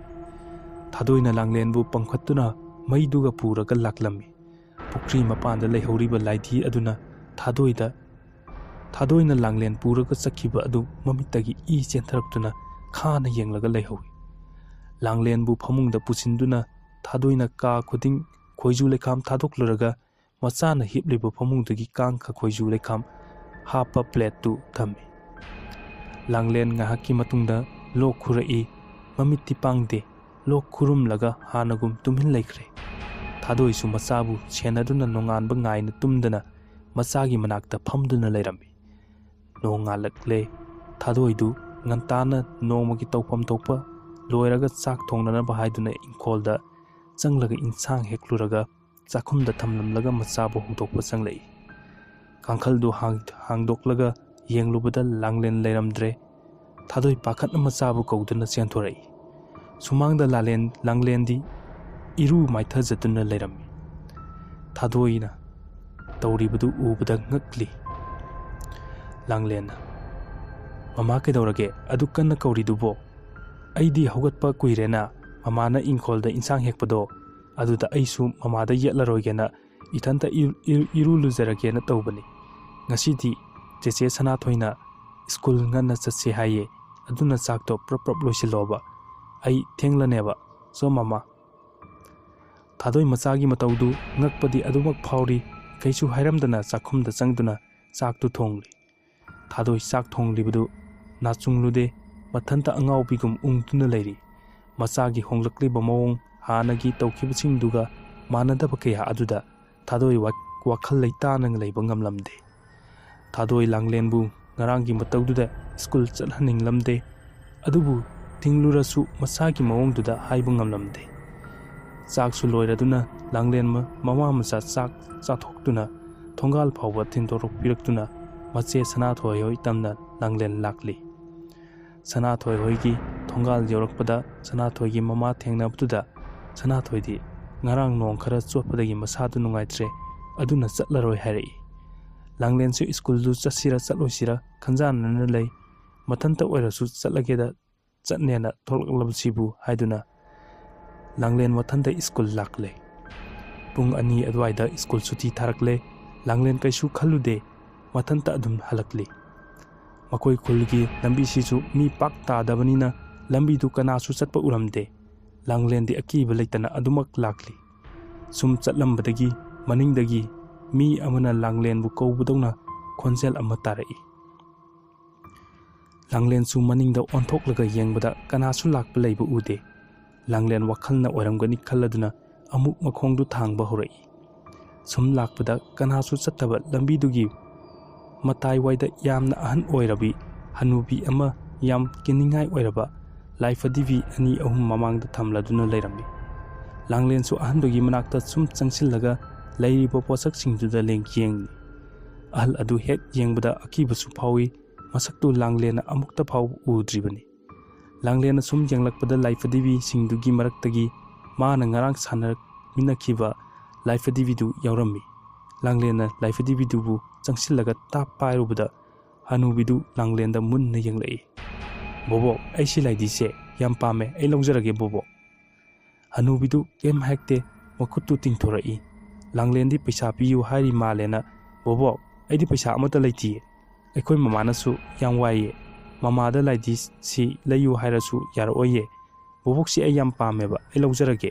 ꯊꯥꯗꯣꯏꯅ ꯂꯥꯡꯂꯦꯟꯕꯨ ꯄꯝꯈꯠꯇꯨꯅ ꯃꯩꯗꯨꯒ ꯄꯨꯔꯒ ꯂꯥꯛꯂꯝꯃꯤ꯫ ꯄꯨꯈ꯭ꯔꯤ ꯃꯄꯥꯟꯗ ꯂꯩꯍꯧꯔꯤꯕ ꯂꯥꯏꯙꯤ ꯑꯗꯨꯅ ꯊꯥꯗꯣꯏꯗ ꯊꯥꯗꯣꯏꯅ ꯂꯥꯡꯂꯦꯟ ꯄꯨꯔꯒ ꯆꯠꯈꯤꯕ ꯑꯗꯨ ꯃꯃꯤꯠꯇꯒꯤ ꯏ ꯆꯦꯟꯊꯔꯛꯇꯨꯅ ꯈꯥꯅ ꯌꯦꯡꯂꯒ ꯂꯩꯍꯧꯏ꯫ ꯂꯥꯡꯂꯦꯟꯕꯨ ꯐꯃꯨꯡꯗ ꯄꯨꯁꯤꯟꯗꯨꯅ ꯊꯥꯗꯣꯏꯅ ꯀꯥ ꯈꯨꯗꯤꯡ ꯈꯣꯏꯖꯨ ꯂꯩꯈꯥꯝ ꯊꯥꯗꯣꯛꯂꯨꯔꯒ ꯃꯆꯥꯅ ꯍꯤꯞꯂꯤꯕ ꯐꯃꯨꯡꯗꯒꯤ ꯀꯥꯡꯈ ꯈꯣꯏꯖꯨ ꯂꯩꯈꯥꯝ ꯍꯥꯞꯄ ꯄ꯭ꯂꯦꯠꯇꯨ ꯊꯝꯃꯤ꯫ ꯂꯥꯡꯂꯦꯟ ꯉꯥꯏꯍꯥꯛꯀꯤ ꯃꯇꯨꯡꯗ ꯂꯣꯛ ꯈꯨꯔꯛꯏ꯫ ꯃꯃꯤꯠꯇꯤ ꯄꯥꯡꯗꯦ꯫ ꯂꯣꯛ ꯈꯨꯔꯨꯝꯂꯒ ꯍꯥꯟꯅꯒꯨꯝ ꯇꯨꯃꯤꯟ ꯂꯩꯈ꯭ꯔꯦ꯫ ꯊꯥꯗꯣꯏꯁꯨ ꯃꯆꯥꯕꯨ ꯁꯦꯟꯅꯗꯨꯅ ꯅꯣꯡꯉꯥꯟꯕ ꯉꯥꯏꯅ ꯇꯨꯝꯗꯅ ꯃꯆꯥꯒꯤ ꯃꯅꯥꯛꯇ ꯐꯝꯗꯨꯅ ꯂꯩꯔꯝꯃꯤ꯫ ꯅꯣꯡꯉꯥꯜꯂꯛꯂꯦ꯫ ꯊꯥꯗꯣꯏꯗꯨ ꯉꯟꯇꯥꯅ ꯅꯣꯡꯃꯒꯤ ꯇꯧꯐꯝ ꯊꯣꯛꯄ ꯂꯣꯏꯔꯒ ꯆꯥꯛ ꯊꯣꯡꯅꯅꯕ ꯍꯥꯏꯗꯨꯅ ꯏꯪꯈꯣꯜꯗ ꯆꯪꯂꯒ ꯏꯟꯁꯥꯡ ꯍꯦꯛꯂꯨꯔꯒ ꯆꯥꯛꯈꯨꯝꯗ ꯊꯝꯂꯝꯂꯒ ꯃꯆꯥꯕꯨ ꯍꯧꯗꯣꯛꯄ ꯆꯪꯂꯛꯏ꯫ ꯀꯥꯡꯈꯜꯗꯨ ꯍꯥꯡ-, ꯍꯥꯡꯗꯣꯛꯂꯒ ꯌꯦꯡꯂꯨꯕꯗ ꯂꯥꯡꯂꯦꯟ ꯂꯩꯔꯝꯗ꯭ꯔꯦ꯫ ꯊꯥꯗꯣꯏ ꯄꯥꯈꯠꯅ ꯃꯆꯥꯕꯨ ꯀꯧꯗꯨꯅ ꯆꯦꯟꯊꯣꯔꯛꯏ꯫ ꯁꯨꯃꯥꯡꯗ ꯂꯥꯂꯦꯟ-, ꯂꯥꯡꯂꯦꯟꯗꯤ ꯏꯔꯨ ꯃꯥꯏꯊꯖꯗꯨꯅ ꯂꯩꯔꯝꯃꯤ꯫ ꯊꯥꯗꯣꯏꯅ ꯇꯧꯔꯤꯕꯗꯨ ꯎꯕꯗ ꯉꯛꯂꯤ꯫ ꯂꯥꯡꯂꯦꯟꯅ, "ꯃꯃꯥ ꯀꯩꯗꯧꯔꯒꯦ? ꯑꯗꯨꯛ ꯀꯟꯅ ꯀꯧꯔꯤꯗꯨꯕꯣ? ꯑꯩꯗꯤ ꯍꯧꯒꯠꯄ ꯀꯨꯏꯔꯦꯅ, ꯃꯃꯥꯅ ꯏꯪꯈꯣꯜꯗ ꯏꯟꯁꯥꯡ ꯍꯦꯛꯄꯗꯣ, ꯑꯗꯨꯗ ꯑꯩꯁꯨ ꯃꯃꯥꯗ ꯌꯦꯠꯂꯔꯣꯏꯒꯦꯅ ꯏꯊꯟꯇ ꯏ-, ꯏ-, ꯏꯔꯨ ꯂꯨꯖꯔꯒꯦꯅ ꯇꯧꯕꯅꯤ꯫ ꯉꯁꯤꯗꯤ ꯆꯦꯆꯦ ꯁꯅꯥꯊꯣꯏꯅ ꯁ꯭ꯀꯨꯜ ꯉꯟꯅ ꯆꯠꯁꯦ ꯍꯥꯏꯌꯦ, ꯑꯗꯨꯅ ꯆꯥꯛꯇꯣ ꯄ꯭ꯔꯞ ꯄ꯭ꯔꯞ ꯂꯣꯏꯁꯤꯜꯂꯣꯕ꯫ ꯑꯩ ꯊꯦꯡꯂꯅꯦꯕ꯫ ꯁꯣ ꯃꯃꯥ꯫" ꯊꯥꯗꯣꯏ ꯃꯆꯥꯒꯤ ꯃꯇꯧꯗꯨ ꯉꯛꯄꯗꯤ ꯑꯗꯨꯃꯛ ꯐꯥꯎꯔꯤ꯫ ꯀꯩꯁꯨ ꯍꯥꯏꯔꯝꯗꯅ ꯆꯥꯛꯈꯨꯝꯗ ꯆꯪꯗꯨꯅ ꯆꯥꯛꯇꯨ ꯊꯣꯡꯂꯤ꯫ ꯊꯥꯗꯣꯏ ꯆꯥꯛ ꯊꯣꯡꯂꯤꯕꯗꯨ ꯅꯥꯆꯨꯡꯂꯨꯗꯦ, ꯃꯊꯟꯇ ꯑꯉꯥꯎꯕꯤꯒꯨꯝ ꯎꯪꯗꯨꯅ ꯂꯩꯔꯤ꯫ ꯃꯆꯥꯒꯤ ꯍꯣꯡꯂꯛꯂꯤꯕ ꯃꯑꯣꯡ, ꯍꯥꯟꯅꯒꯤ ꯇꯧꯈꯤꯕꯁꯤꯡꯗꯨꯒ ꯃꯥꯟꯅꯗꯕ ꯀꯌꯥ ꯑꯗꯨꯗ ꯊꯥꯗꯣꯏ ꯋꯥ-, ꯋꯥꯈꯜ ꯂꯩꯇꯥꯅ ꯂꯩꯕ ꯉꯝꯂꯝꯗꯦ꯫ ꯊꯥꯗꯣꯏ ꯂꯥꯡꯂꯦꯟꯕꯨ ꯉꯔꯥꯡꯒꯤ ꯃꯇꯧꯗꯨꯗ ꯁ꯭ꯀꯨꯜ ꯆꯠꯍꯟꯅꯤꯡꯂꯝꯗꯦ꯫ ꯑꯗꯨꯕꯨ ꯊꯤꯡꯂꯨꯔꯁꯨ ꯃꯁꯥꯒꯤ ꯃꯑꯣꯡꯗꯨꯗ ꯍꯥꯏꯕ ꯉꯝꯂꯝꯗꯦ꯫ ꯆꯥꯛꯁꯨ ꯂꯣꯏꯔꯗꯨꯅ ꯂꯥꯡꯂꯦꯟ ꯃ-, ꯃꯃꯥ ꯃꯆꯥ ꯆꯥꯛ ꯆꯥꯊꯣꯛꯇꯨꯅ ꯊꯣꯡꯒꯥꯜ ꯐꯥꯎꯕ ꯊꯤꯟꯗꯣꯔꯛꯄꯤꯔꯛꯇꯨꯅ ꯃꯆꯦ ꯁꯅꯥꯊꯣꯏ ꯍꯣꯏ ꯇꯝꯅ ꯂꯥꯡꯂꯦꯟ ꯂꯥꯛꯂꯤ꯫ ꯁꯅꯥꯊꯣꯏ ꯍꯣꯏꯒꯤ ꯊꯣꯡꯒꯥꯜ ꯌꯧꯔꯛꯄꯗ ꯁꯅꯥꯊꯣꯏꯒꯤ ꯃꯃꯥ ꯊꯦꯡꯅꯕꯗꯨꯗ ꯁꯅꯥꯊꯣꯏꯗꯤ ꯉꯔꯥꯡ ꯅꯣꯡ ꯈꯔ ꯆꯣꯠꯄꯗꯒꯤ ꯃꯁꯥꯗꯨ ꯅꯨꯡꯉꯥꯏꯇ꯭ꯔꯦ, ꯑꯗꯨꯅ ꯆꯠꯂꯔꯣꯏ ꯍꯥꯏꯔꯛꯏ꯫ ꯂꯥꯡꯂꯦꯟꯁꯨ ꯁ꯭ꯀꯨꯜꯗꯨ ꯆꯠꯁꯤꯔ ꯆꯠꯂꯣꯏꯁꯤꯔ ꯈꯟꯖꯥꯟꯅꯅ ꯂꯩ꯫ ꯃꯊꯟꯇ ꯑꯣꯏꯔꯁꯨ ꯆꯠꯂꯒꯦꯗ ꯆꯠꯅꯦꯅ ꯊꯣꯛꯂꯛꯂꯕꯁꯤꯕꯨ ꯍꯥꯏꯗꯨꯅ ꯂꯥꯡꯂꯦꯟ ꯃꯊꯟꯇ ꯁ꯭ꯀꯨꯜ ꯂꯥꯛꯂꯦ꯫ ꯄꯨꯡ ꯑꯅꯤ ꯑꯗꯨꯋꯥꯏꯗ ꯁ꯭ꯀꯨꯜ ꯁꯨꯇꯤ ꯊꯥꯔꯛꯂꯦ꯫ ꯂꯥꯡꯂꯦꯟ ꯀꯩꯁꯨ ꯈꯜꯂꯨꯗꯦ꯫ ꯃꯊꯟꯇ ꯑꯗꯨꯝ ꯍꯜꯂꯛꯂꯤ꯫ ꯃꯈꯣꯏ ꯈꯨꯜꯒꯤ ꯂꯝꯕꯤꯁꯤꯁꯨ ꯃꯤ ꯄꯥꯛ ꯇꯥꯗꯕꯅꯤꯅ ꯂꯝꯕꯤꯗꯨ ꯀꯅꯥꯁꯨ ꯆꯠꯄ ꯎꯔꯝꯗꯦ꯫ ꯂꯥꯡꯂꯦꯟꯗꯤ ꯑꯀꯤꯕ ꯂꯩꯇꯅ ꯑꯗꯨꯃꯛ ꯂꯥꯛꯂꯤ꯫ ꯁꯨꯝ ꯆꯠꯂꯝꯕꯗꯒꯤ ꯃꯅꯤꯡꯗꯒꯤ ꯃꯤ ꯑꯃꯅ ꯂꯥꯡꯂꯦꯟꯕꯨ ꯀꯧꯕꯗꯧꯅ ꯈꯣꯟꯖꯦꯜ ꯑꯃ ꯇꯥꯔꯛꯏ꯫ ꯂꯥꯡꯂꯦꯟꯁꯨ ꯃꯅꯤꯡꯗ ꯑꯣꯟꯊꯣꯛꯂꯒ ꯌꯦꯡꯕꯗ ꯀꯅꯥꯁꯨ ꯂꯥꯛꯄ ꯂꯩꯕ ꯎꯗꯦ꯫ ꯂꯥꯡꯂꯦꯟ ꯋꯥꯈꯜꯅ ꯑꯣꯏꯔꯝꯒꯅꯤ ꯈꯜꯂꯗꯨꯅ ꯑꯃꯨꯛ ꯃꯈꯣꯡꯗꯨ ꯊꯥꯡꯕ ꯍꯧꯔꯛꯏ꯫ ꯁꯨꯝ ꯂꯥꯛꯄꯗ ꯀꯅꯥꯁꯨ ꯆꯠꯇꯕ ꯂꯝꯕꯤꯗꯨꯒꯤ ꯃꯇꯥꯏꯋꯥꯏꯗ ꯌꯥꯝꯅ ꯑꯍꯟ ꯑꯣꯏꯔꯕꯤ ꯍꯅꯨꯕꯤ ꯑꯃ ꯌꯥꯝ ꯀꯤꯅꯤꯡꯉꯥꯏ ꯑꯣꯏꯔꯕ ꯂꯥꯏꯐꯗꯤꯕꯤ ꯑꯅꯤ ꯑꯍꯨꯝ ꯃꯃꯥꯡꯗ ꯊꯝꯂꯗꯨꯅ ꯂꯩꯔꯝꯃꯤ꯫ ꯂꯥꯡꯂꯦꯟꯁꯨ ꯑꯍꯟꯗꯨꯒꯤ ꯃꯅꯥꯛꯇ ꯁꯨꯝ ꯆꯪꯁꯤꯜꯂꯒ ꯂꯩꯔꯤꯕ ꯄꯣꯠꯁꯛꯁꯤꯡꯗꯨꯗ ꯂꯦꯡ ꯌꯦꯡꯂꯤ꯫ ꯑꯍꯜ ꯑꯗꯨ ꯍꯦꯛ ꯌꯦꯡꯕꯗ ꯑꯀꯤꯕꯁꯨ ꯐꯥꯎꯏ꯫ ꯃꯁꯛꯇꯨ ꯂꯥꯡꯂꯦꯟꯅ ꯑꯃꯨꯛꯇ ꯐꯥꯎꯕ ꯎꯗ꯭ꯔꯤꯕꯅꯤ꯫ ꯂꯥꯡꯂꯦꯟꯅ ꯁꯨꯝ ꯌꯦꯡꯂꯛꯄꯗ ꯂꯥꯏꯐꯗꯤꯕꯤꯁꯤꯡꯗꯨꯒꯤ ꯃꯔꯛꯇꯒꯤ ꯃꯥꯅ ꯉꯔꯥꯡ ꯁꯥꯟꯅꯔꯛꯃꯤꯟꯅꯈꯤꯕ ꯂꯥꯏꯐꯗꯤꯕꯤꯗꯨ ꯌꯥꯎꯔꯝꯃꯤ꯫ ꯂꯥꯡꯂꯦꯟꯅ ꯂꯥꯏꯐꯗꯤꯕꯤꯗꯨꯕꯨ ꯆꯪꯁꯤꯜꯂꯒ ꯇꯥꯞ ꯄꯥꯏꯔꯨꯕꯗ ꯍꯅꯨꯕꯤꯗꯨ ꯂꯥꯡꯂꯦꯟꯗ ꯃꯨꯟꯅ ꯌꯦꯡꯂꯛꯏ꯫ "ꯕꯣꯕꯣꯛ, ꯑꯩ ꯁꯤ ꯂꯥꯏꯙꯤꯁꯦ ꯌꯥꯝ ꯄꯥꯝꯃꯦ, ꯑꯩ ꯂꯧꯖꯔꯒꯦ ꯕꯣꯕꯣꯛ꯫" ꯍꯅꯨꯕꯤꯗꯨ ꯀꯩꯝ ꯍꯥꯏꯔꯛꯇꯦ꯫ ꯃꯈꯨꯠꯇꯨ ꯇꯤꯡꯊꯣꯔꯛꯏ꯫ ꯂꯥꯡꯂꯦꯟꯗꯤ ꯄꯩꯁꯥ ꯄꯤꯌꯨ ꯍꯥꯏꯔꯤ ꯃꯥꯜꯂꯦꯅ, "ꯕꯣꯕꯣꯛ, ꯑꯩꯗꯤ ꯄꯩꯁꯥ ꯑꯃꯠꯇ ꯂꯩꯇꯤꯌꯦ꯫ ꯑꯩꯈꯣꯏ ꯃꯃꯥꯅꯁꯨ ꯌꯥꯝ ꯋꯥꯏꯌꯦ꯫ ꯃꯃꯥꯗ ꯂꯥꯏꯙꯤꯁꯤ ꯂꯩꯌꯨ ꯍꯥꯏꯔꯁꯨ ꯌꯥꯔꯛꯑꯣꯏꯌꯦ꯫ ꯕꯣꯕꯣꯛꯁꯤ ꯑꯩ ꯌꯥꯝ ꯄꯥꯝꯃꯦꯕ, ꯑꯩ ꯂꯧꯖꯔꯒꯦ꯫"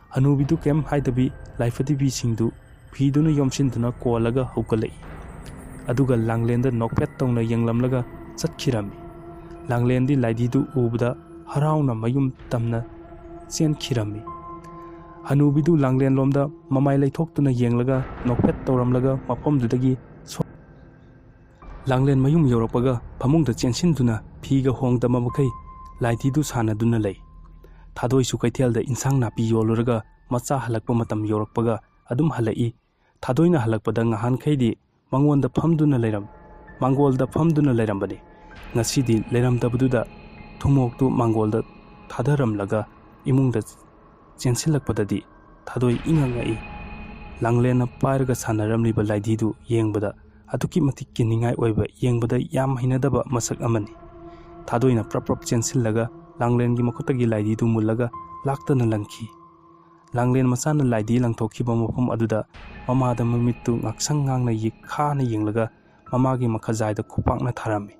ꯍꯅꯨꯕꯤꯗꯨ ꯀꯩꯝ ꯍꯥꯏꯗꯕꯤ ꯂꯥꯏꯐꯗꯤꯕꯤꯁꯤꯡꯗꯨ ꯐꯤꯗꯨꯅ ꯌꯣꯝꯁꯤꯟꯗꯨꯅ ꯀꯣꯜꯂꯒ ꯍꯧꯒꯠꯂꯛꯏ꯫ ꯑꯗꯨꯒ ꯂꯥꯡꯂꯦꯟꯗ ꯅꯣꯛꯐꯦꯠ ꯇꯧꯅ ꯌꯦꯡꯂꯝꯂꯒ ꯆꯠꯈꯤꯔꯝꯃꯤ꯫ ꯂꯥꯡꯂꯦꯟꯗꯤ ꯂꯥꯏꯙꯤꯗꯨ ꯎꯕꯗ ꯍꯔꯥꯎꯅ ꯃꯌꯨꯝ ꯇꯝꯅ ꯆꯦꯟꯈꯤꯔꯝꯃꯤ꯫ ꯍꯅꯨꯕꯤꯗꯨ ꯂꯥꯡꯂꯦꯟꯂꯣꯝꯗ ꯃꯃꯥꯏ ꯂꯩꯊꯣꯛꯇꯨꯅ ꯌꯦꯡꯂꯒ ꯅꯣꯛꯐꯦꯠ ꯇꯧꯔꯝꯂꯒ ꯃꯐꯝꯗꯨꯗꯒꯤ ꯁꯣ-, ꯂꯥꯡꯂꯦꯟ ꯃꯌꯨꯝ ꯌꯧꯔꯛꯄꯒ ꯐꯃꯨꯡꯗ ꯆꯦꯟꯁꯤꯟꯗꯨꯅ ꯐꯤꯒ ꯍꯣꯡꯗꯕ ꯃꯈꯩ ꯂꯥꯏꯙꯤꯗꯨ ꯁꯥꯟꯅꯗꯨꯅ ꯂꯩ꯫ ꯊꯥꯗꯣꯏꯁꯨ ꯀꯩꯊꯦꯜꯗ ꯏꯟꯁꯥꯡ ꯅꯥꯄꯤ ꯌꯣꯜꯂꯨꯔꯒ ꯃꯆꯥ ꯍꯜꯂꯛꯄ ꯃꯇꯝ ꯌꯧꯔꯛꯄꯒ ꯑꯗꯨꯝ ꯍꯜꯂꯛꯏ꯫ ꯊꯥꯗꯣꯏꯅ ꯍꯜꯂꯛꯄꯗ ꯉꯍꯥꯟꯈꯩꯗꯤ ꯃꯉꯣꯟꯗ ꯐꯝꯗꯨꯅ ꯂꯩꯔꯝ-, ꯃꯥꯡꯒꯣꯜꯗ ꯐꯝꯗꯨꯅ ꯂꯩꯔꯝꯕꯅꯤ꯫ ꯉꯁꯤꯗꯤ ꯂꯩꯔꯝꯗꯕꯗꯨꯗ ꯊꯨꯝꯃꯣꯛꯇꯨ ꯃꯥꯡꯒꯣꯜꯗ ꯊꯥꯗꯔꯝꯂꯒ ꯏꯃꯨꯡꯗ ꯆꯦꯟꯁꯤꯜꯂꯛꯄꯗꯗꯤ ꯊꯥꯗꯣꯏ ꯏꯉꯛ ꯉꯛꯏ꯫ ꯂꯥꯡꯂꯦꯟꯅ ꯄꯥꯏꯔꯒ ꯁꯥꯟꯅꯔꯝꯂꯤꯕ ꯂꯥꯏꯙꯤꯗꯨ ꯌꯦꯡꯕꯗ ꯑꯗꯨꯛꯀꯤ ꯃꯇꯤꯛ ꯀꯤꯅꯤꯡꯉꯥꯏ ꯑꯣꯏꯕ, ꯌꯦꯡꯕꯗ ꯌꯥꯝ ꯍꯩꯅꯗꯕ ꯃꯁꯛ ꯑꯃꯅꯤ꯫ ꯊꯥꯗꯣꯏꯅ ꯄ꯭ꯔꯞ ꯄ꯭ꯔꯞ ꯆꯦꯟꯁꯤꯜꯂꯒ ꯂꯥꯡꯂꯦꯟꯒꯤ ꯃꯈꯨꯠꯇꯒꯤ ꯂꯥꯏꯙꯤꯗꯨ ꯃꯨꯜꯂꯒ ꯂꯥꯛꯇꯅ ꯂꯪꯈꯤ꯫ ꯂꯥꯡꯂꯦꯟ ꯃꯆꯥꯅ ꯂꯥꯏꯙꯤ ꯂꯪꯊꯣꯛꯈꯤꯕ ꯃꯐꯝ ꯑꯗꯨꯗ ꯃꯃꯥꯗ ꯃꯃꯤꯠꯇꯨ ꯉꯥꯛꯁꯪ ꯉꯥꯡꯅ ꯌꯦꯛꯈꯥꯅ ꯌꯦꯡꯂꯒ ꯃꯃꯥꯒꯤ ꯃꯈꯖꯥꯏꯗ ꯈꯨꯄꯥꯛꯅ ꯊꯥꯔꯝꯃꯤ꯫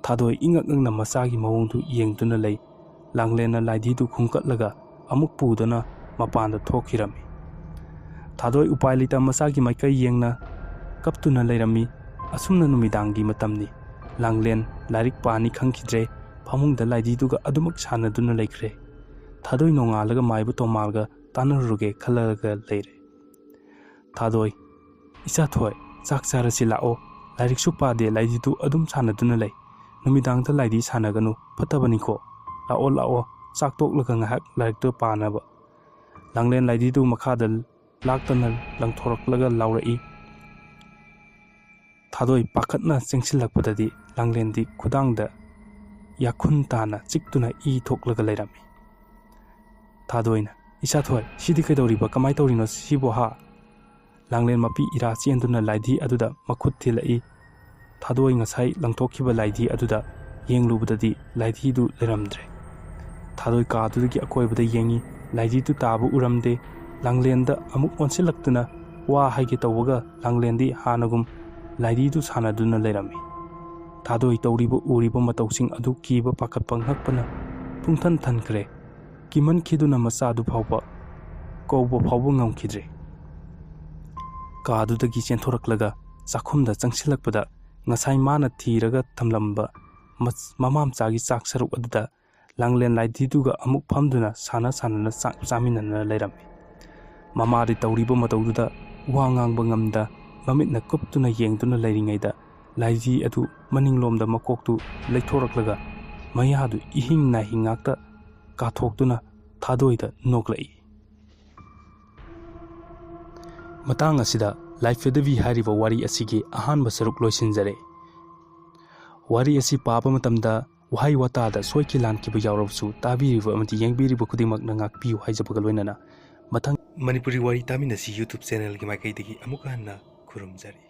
ꯊꯥꯗꯣꯏ ꯏꯉꯛ ꯉꯛꯅ ꯃꯆꯥꯒꯤ ꯃꯑꯣꯡꯗꯨ ꯌꯦꯡꯗꯨꯅ ꯂꯩ꯫ ꯂꯥꯡꯂꯦꯟꯅ ꯂꯥꯏꯙꯤꯗꯨ ꯈꯨꯝꯀꯠꯂꯒ ꯑꯃꯨꯛ ꯄꯨꯗꯨꯅ ꯃꯄꯥꯟꯗ ꯊꯣꯛꯈꯤꯔꯝꯃꯤ꯫ ꯊꯥꯗꯣꯏ ꯎꯄꯥꯏ ꯂꯩꯇ ꯃꯆꯥꯒꯤ ꯃꯥꯏꯀꯩ ꯌꯦꯡꯅ ꯀꯞꯇꯨꯅ ꯂꯩꯔꯝꯃꯤ꯫ ꯑꯁꯨꯝꯅ ꯅꯨꯃꯤꯗꯥꯡꯒꯤ ꯃꯇꯝꯅꯤ꯫ ꯂꯥꯡꯂꯦꯟ ꯂꯥꯏꯔꯤꯛ ꯄꯥꯅꯤ ꯈꯪꯈꯤꯗ꯭ꯔꯦ꯫ ꯐꯃꯨꯡꯗ ꯂꯥꯏꯙꯤꯗꯨꯒ ꯑꯗꯨꯃꯛ ꯁꯥꯟꯅꯗꯨꯅ ꯂꯩꯈ꯭ꯔꯦ꯫ ꯊꯥꯗꯣꯏ ꯅꯣꯡꯉꯥꯜꯂꯒ ꯃꯥꯏꯕ ꯇꯣꯃꯥꯜꯒ ꯇꯥꯟꯅꯔꯨꯔꯒꯦ ꯈꯜꯂꯒ ꯂꯩꯔꯦ꯫ ꯊꯥꯗꯣꯏ, "ꯏꯆꯥ ꯊꯣꯏ, ꯆꯥꯛ ꯆꯥꯔꯁꯤ ꯂꯥꯛꯑꯣ꯫ ꯂꯥꯏꯔꯤꯛꯁꯨ ꯄꯥꯗꯦ, ꯂꯥꯏꯙꯤꯗꯨ ꯑꯗꯨꯝ ꯁꯥꯟꯅꯗꯨꯅ ꯂꯩ꯫ ꯅꯨꯃꯤꯗꯥꯡꯗ ꯂꯥꯏꯙꯤ ꯁꯥꯟꯅꯒꯅꯨ, ꯐꯠꯇꯕꯅꯤꯀꯣ꯫ ꯂꯥꯛꯑꯣ, ꯂꯥꯛꯑꯣ, ꯆꯥꯛ ꯇꯣꯛꯂꯒ ꯉꯥꯏꯍꯥꯛ ꯂꯥꯏꯔꯤꯛꯇꯨ ꯄꯥꯅꯕ"꯫ ꯂꯥꯡꯂꯦꯟ ꯂꯥꯏꯙꯤꯗꯨ ꯃꯈꯥꯗ ꯂꯥꯛꯇꯅ ꯂꯪꯊꯣꯔꯛꯂꯒ ꯂꯥꯎꯔꯛꯏ꯫ ꯊꯥꯗꯣꯏ ꯄꯥꯈꯠꯅ ꯆꯦꯟꯁꯤꯜꯂꯛꯄꯗꯗꯤ ꯂꯥꯡꯂꯦꯟꯗꯤ ꯈꯨꯗꯥꯡꯗ ꯌꯥꯈꯨꯟ ꯇꯥꯅ ꯆꯤꯛꯇꯨꯅ ꯏ ꯊꯣꯛꯂꯒ ꯂꯩꯔꯝꯃꯤ꯫ ꯊꯥꯗꯣꯏꯅ, "ꯏꯆꯥ ꯊꯣꯏ, ꯁꯤꯗꯤ ꯀꯩꯗꯧꯔꯤꯕ? ꯀꯃꯥꯏ ꯇꯧꯔꯤꯅꯣ ꯁꯤꯕꯨ ꯍꯥ?" ꯂꯥꯡꯂꯦꯟ ꯃꯄꯤ ꯏꯔꯥ ꯆꯦꯟꯗꯨꯅ ꯂꯥꯏꯙꯤ ꯑꯗꯨꯗ ꯃꯈꯨꯠ ꯊꯤꯜꯂꯛꯏ꯫ ꯊꯥꯗꯣꯏ ꯉꯁꯥꯏ ꯂꯪꯊꯣꯛꯈꯤꯕ ꯂꯥꯏꯙꯤ ꯑꯗꯨꯗ ꯌꯦꯡꯂꯨꯕꯗꯗꯤ ꯂꯥꯏꯙꯤꯗꯨ ꯂꯩꯔꯝꯗ꯭ꯔꯦ꯫ ꯊꯥꯗꯣꯏ ꯀꯥꯗꯨꯗꯒꯤ ꯑꯀꯣꯏꯕꯗ ꯌꯦꯡꯉꯤ꯫ ꯂꯥꯏꯙꯤꯗꯨ ꯇꯥꯕ ꯎꯔꯝꯗꯦ꯫ ꯂꯥꯡꯂꯦꯟꯗ ꯑꯃꯨꯛ ꯑꯣꯟꯁꯤꯜꯂꯛꯇꯨꯅ ꯋꯥ ꯍꯥꯏꯒꯦ ꯇꯧꯕꯒ ꯂꯥꯡꯂꯦꯟꯗꯤ ꯍꯥꯟꯅꯒꯨꯝ ꯂꯥꯏꯙꯤꯗꯨ ꯁꯥꯟꯅꯗꯨꯅ ꯂꯩꯔꯝꯃꯤ꯫ ꯊꯥꯗꯣꯏ ꯇꯧꯔꯤꯕ ꯎꯔꯤꯕ ꯃꯇꯧꯁꯤꯡ ꯑꯗꯨ ꯀꯤꯕ ꯄꯥꯈꯠꯄ ꯉꯛꯄꯅ ꯄꯨꯡꯊꯟ ꯊꯟꯈ꯭ꯔꯦ꯫ ꯀꯤꯃꯟꯈꯤꯗꯨꯅ ꯃꯆꯥꯗꯨ ꯐꯥꯎꯕ ꯀꯧꯕ ꯐꯥꯎꯕ ꯉꯝꯈꯤꯗ꯭ꯔꯦ꯫ ꯀꯥꯗꯨꯗꯒꯤ ꯆꯦꯟꯊꯣꯔꯛꯂꯒ ꯆꯥꯛꯈꯨꯝꯗ ꯆꯪꯁꯤꯜꯂꯛꯄꯗ ꯉꯁꯥꯏ ꯃꯥꯅ ꯊꯤꯔꯒ ꯊꯝꯂꯝꯕ ꯃꯆ-, ꯃꯃꯥ ꯃꯆꯥꯒꯤ ꯆꯥꯛ ꯁꯔꯨꯛ ꯑꯗꯨꯗ ꯂꯥꯡꯂꯦꯟ ꯂꯥꯏꯙꯤꯗꯨꯒ ꯑꯃꯨꯛ ꯐꯝꯗꯨꯅ ꯁꯥꯟꯅ ꯁꯥꯟꯅꯅ ꯆꯥꯛ ꯆꯥꯃꯤꯟꯅꯗꯨꯅ ꯂꯩꯔꯝꯃꯤ꯫ ꯃꯃꯥꯗꯤ ꯇꯧꯔꯤꯕ ꯃꯇꯧꯗꯨꯗ ꯋꯥ ꯉꯥꯡꯕ ꯉꯝꯗ ꯃꯃꯤꯠꯅ ꯀꯨꯞꯇꯨꯅ ꯌꯦꯡꯗꯨꯅ ꯂꯩꯔꯤꯉꯩꯗ ꯂꯥꯏꯙꯤ ꯑꯗꯨ ꯃꯅꯤꯡꯂꯣꯝꯗ ꯃꯀꯣꯛꯇꯨ ꯂꯩꯊꯣꯔꯛꯂꯒ ꯃꯌꯥꯗꯨ ꯏꯍꯤꯡ ꯅꯥꯍꯤꯡ ꯉꯥꯛꯇ ꯀꯥꯊꯣꯛꯇꯨꯅ ꯊꯥꯗꯣꯏꯗ ꯅꯣꯛꯂꯛꯏ꯫ ꯃꯇꯥꯡ ꯑꯁꯤꯗ ꯂꯥꯏꯐꯦꯗꯕꯤ ꯍꯥꯏꯔꯤꯕ ꯋꯥꯔꯤ ꯑꯁꯤꯒꯤ ꯑꯍꯥꯟꯕ ꯁꯔꯨꯛ ꯂꯣꯏꯁꯤꯟꯖꯔꯦ꯫ ꯋꯥꯔꯤ ꯑꯁꯤ ꯄꯥꯕ ꯃꯇꯝꯗ ꯋꯥꯍꯩ ꯋꯥꯇꯥꯗ ꯁꯣꯏꯈꯤ ꯂꯥꯟꯈꯤꯕ ꯌꯥꯎꯔꯕꯁꯨ ꯇꯥꯕꯤꯔꯤꯕ ꯑꯃꯗꯤ ꯌꯦꯡꯕꯤꯔꯤꯕ ꯈꯨꯗꯤꯡꯃꯛꯅ ꯉꯥꯛꯄꯤꯌꯨ ꯍꯥꯏꯖꯕꯒ ꯂꯣꯏꯅꯅ ꯃꯊꯪ ꯃꯅꯤꯄꯨꯔꯤ ꯋꯥꯔꯤ ꯇꯥꯃꯤꯟꯅꯁꯤ YouTube channelꯒꯤ ꯃꯥꯏꯀꯩꯗꯒꯤ ꯑꯃꯨꯛꯀ ꯍꯟꯅ ꯈꯨꯔꯨꯝꯖꯔꯤ꯫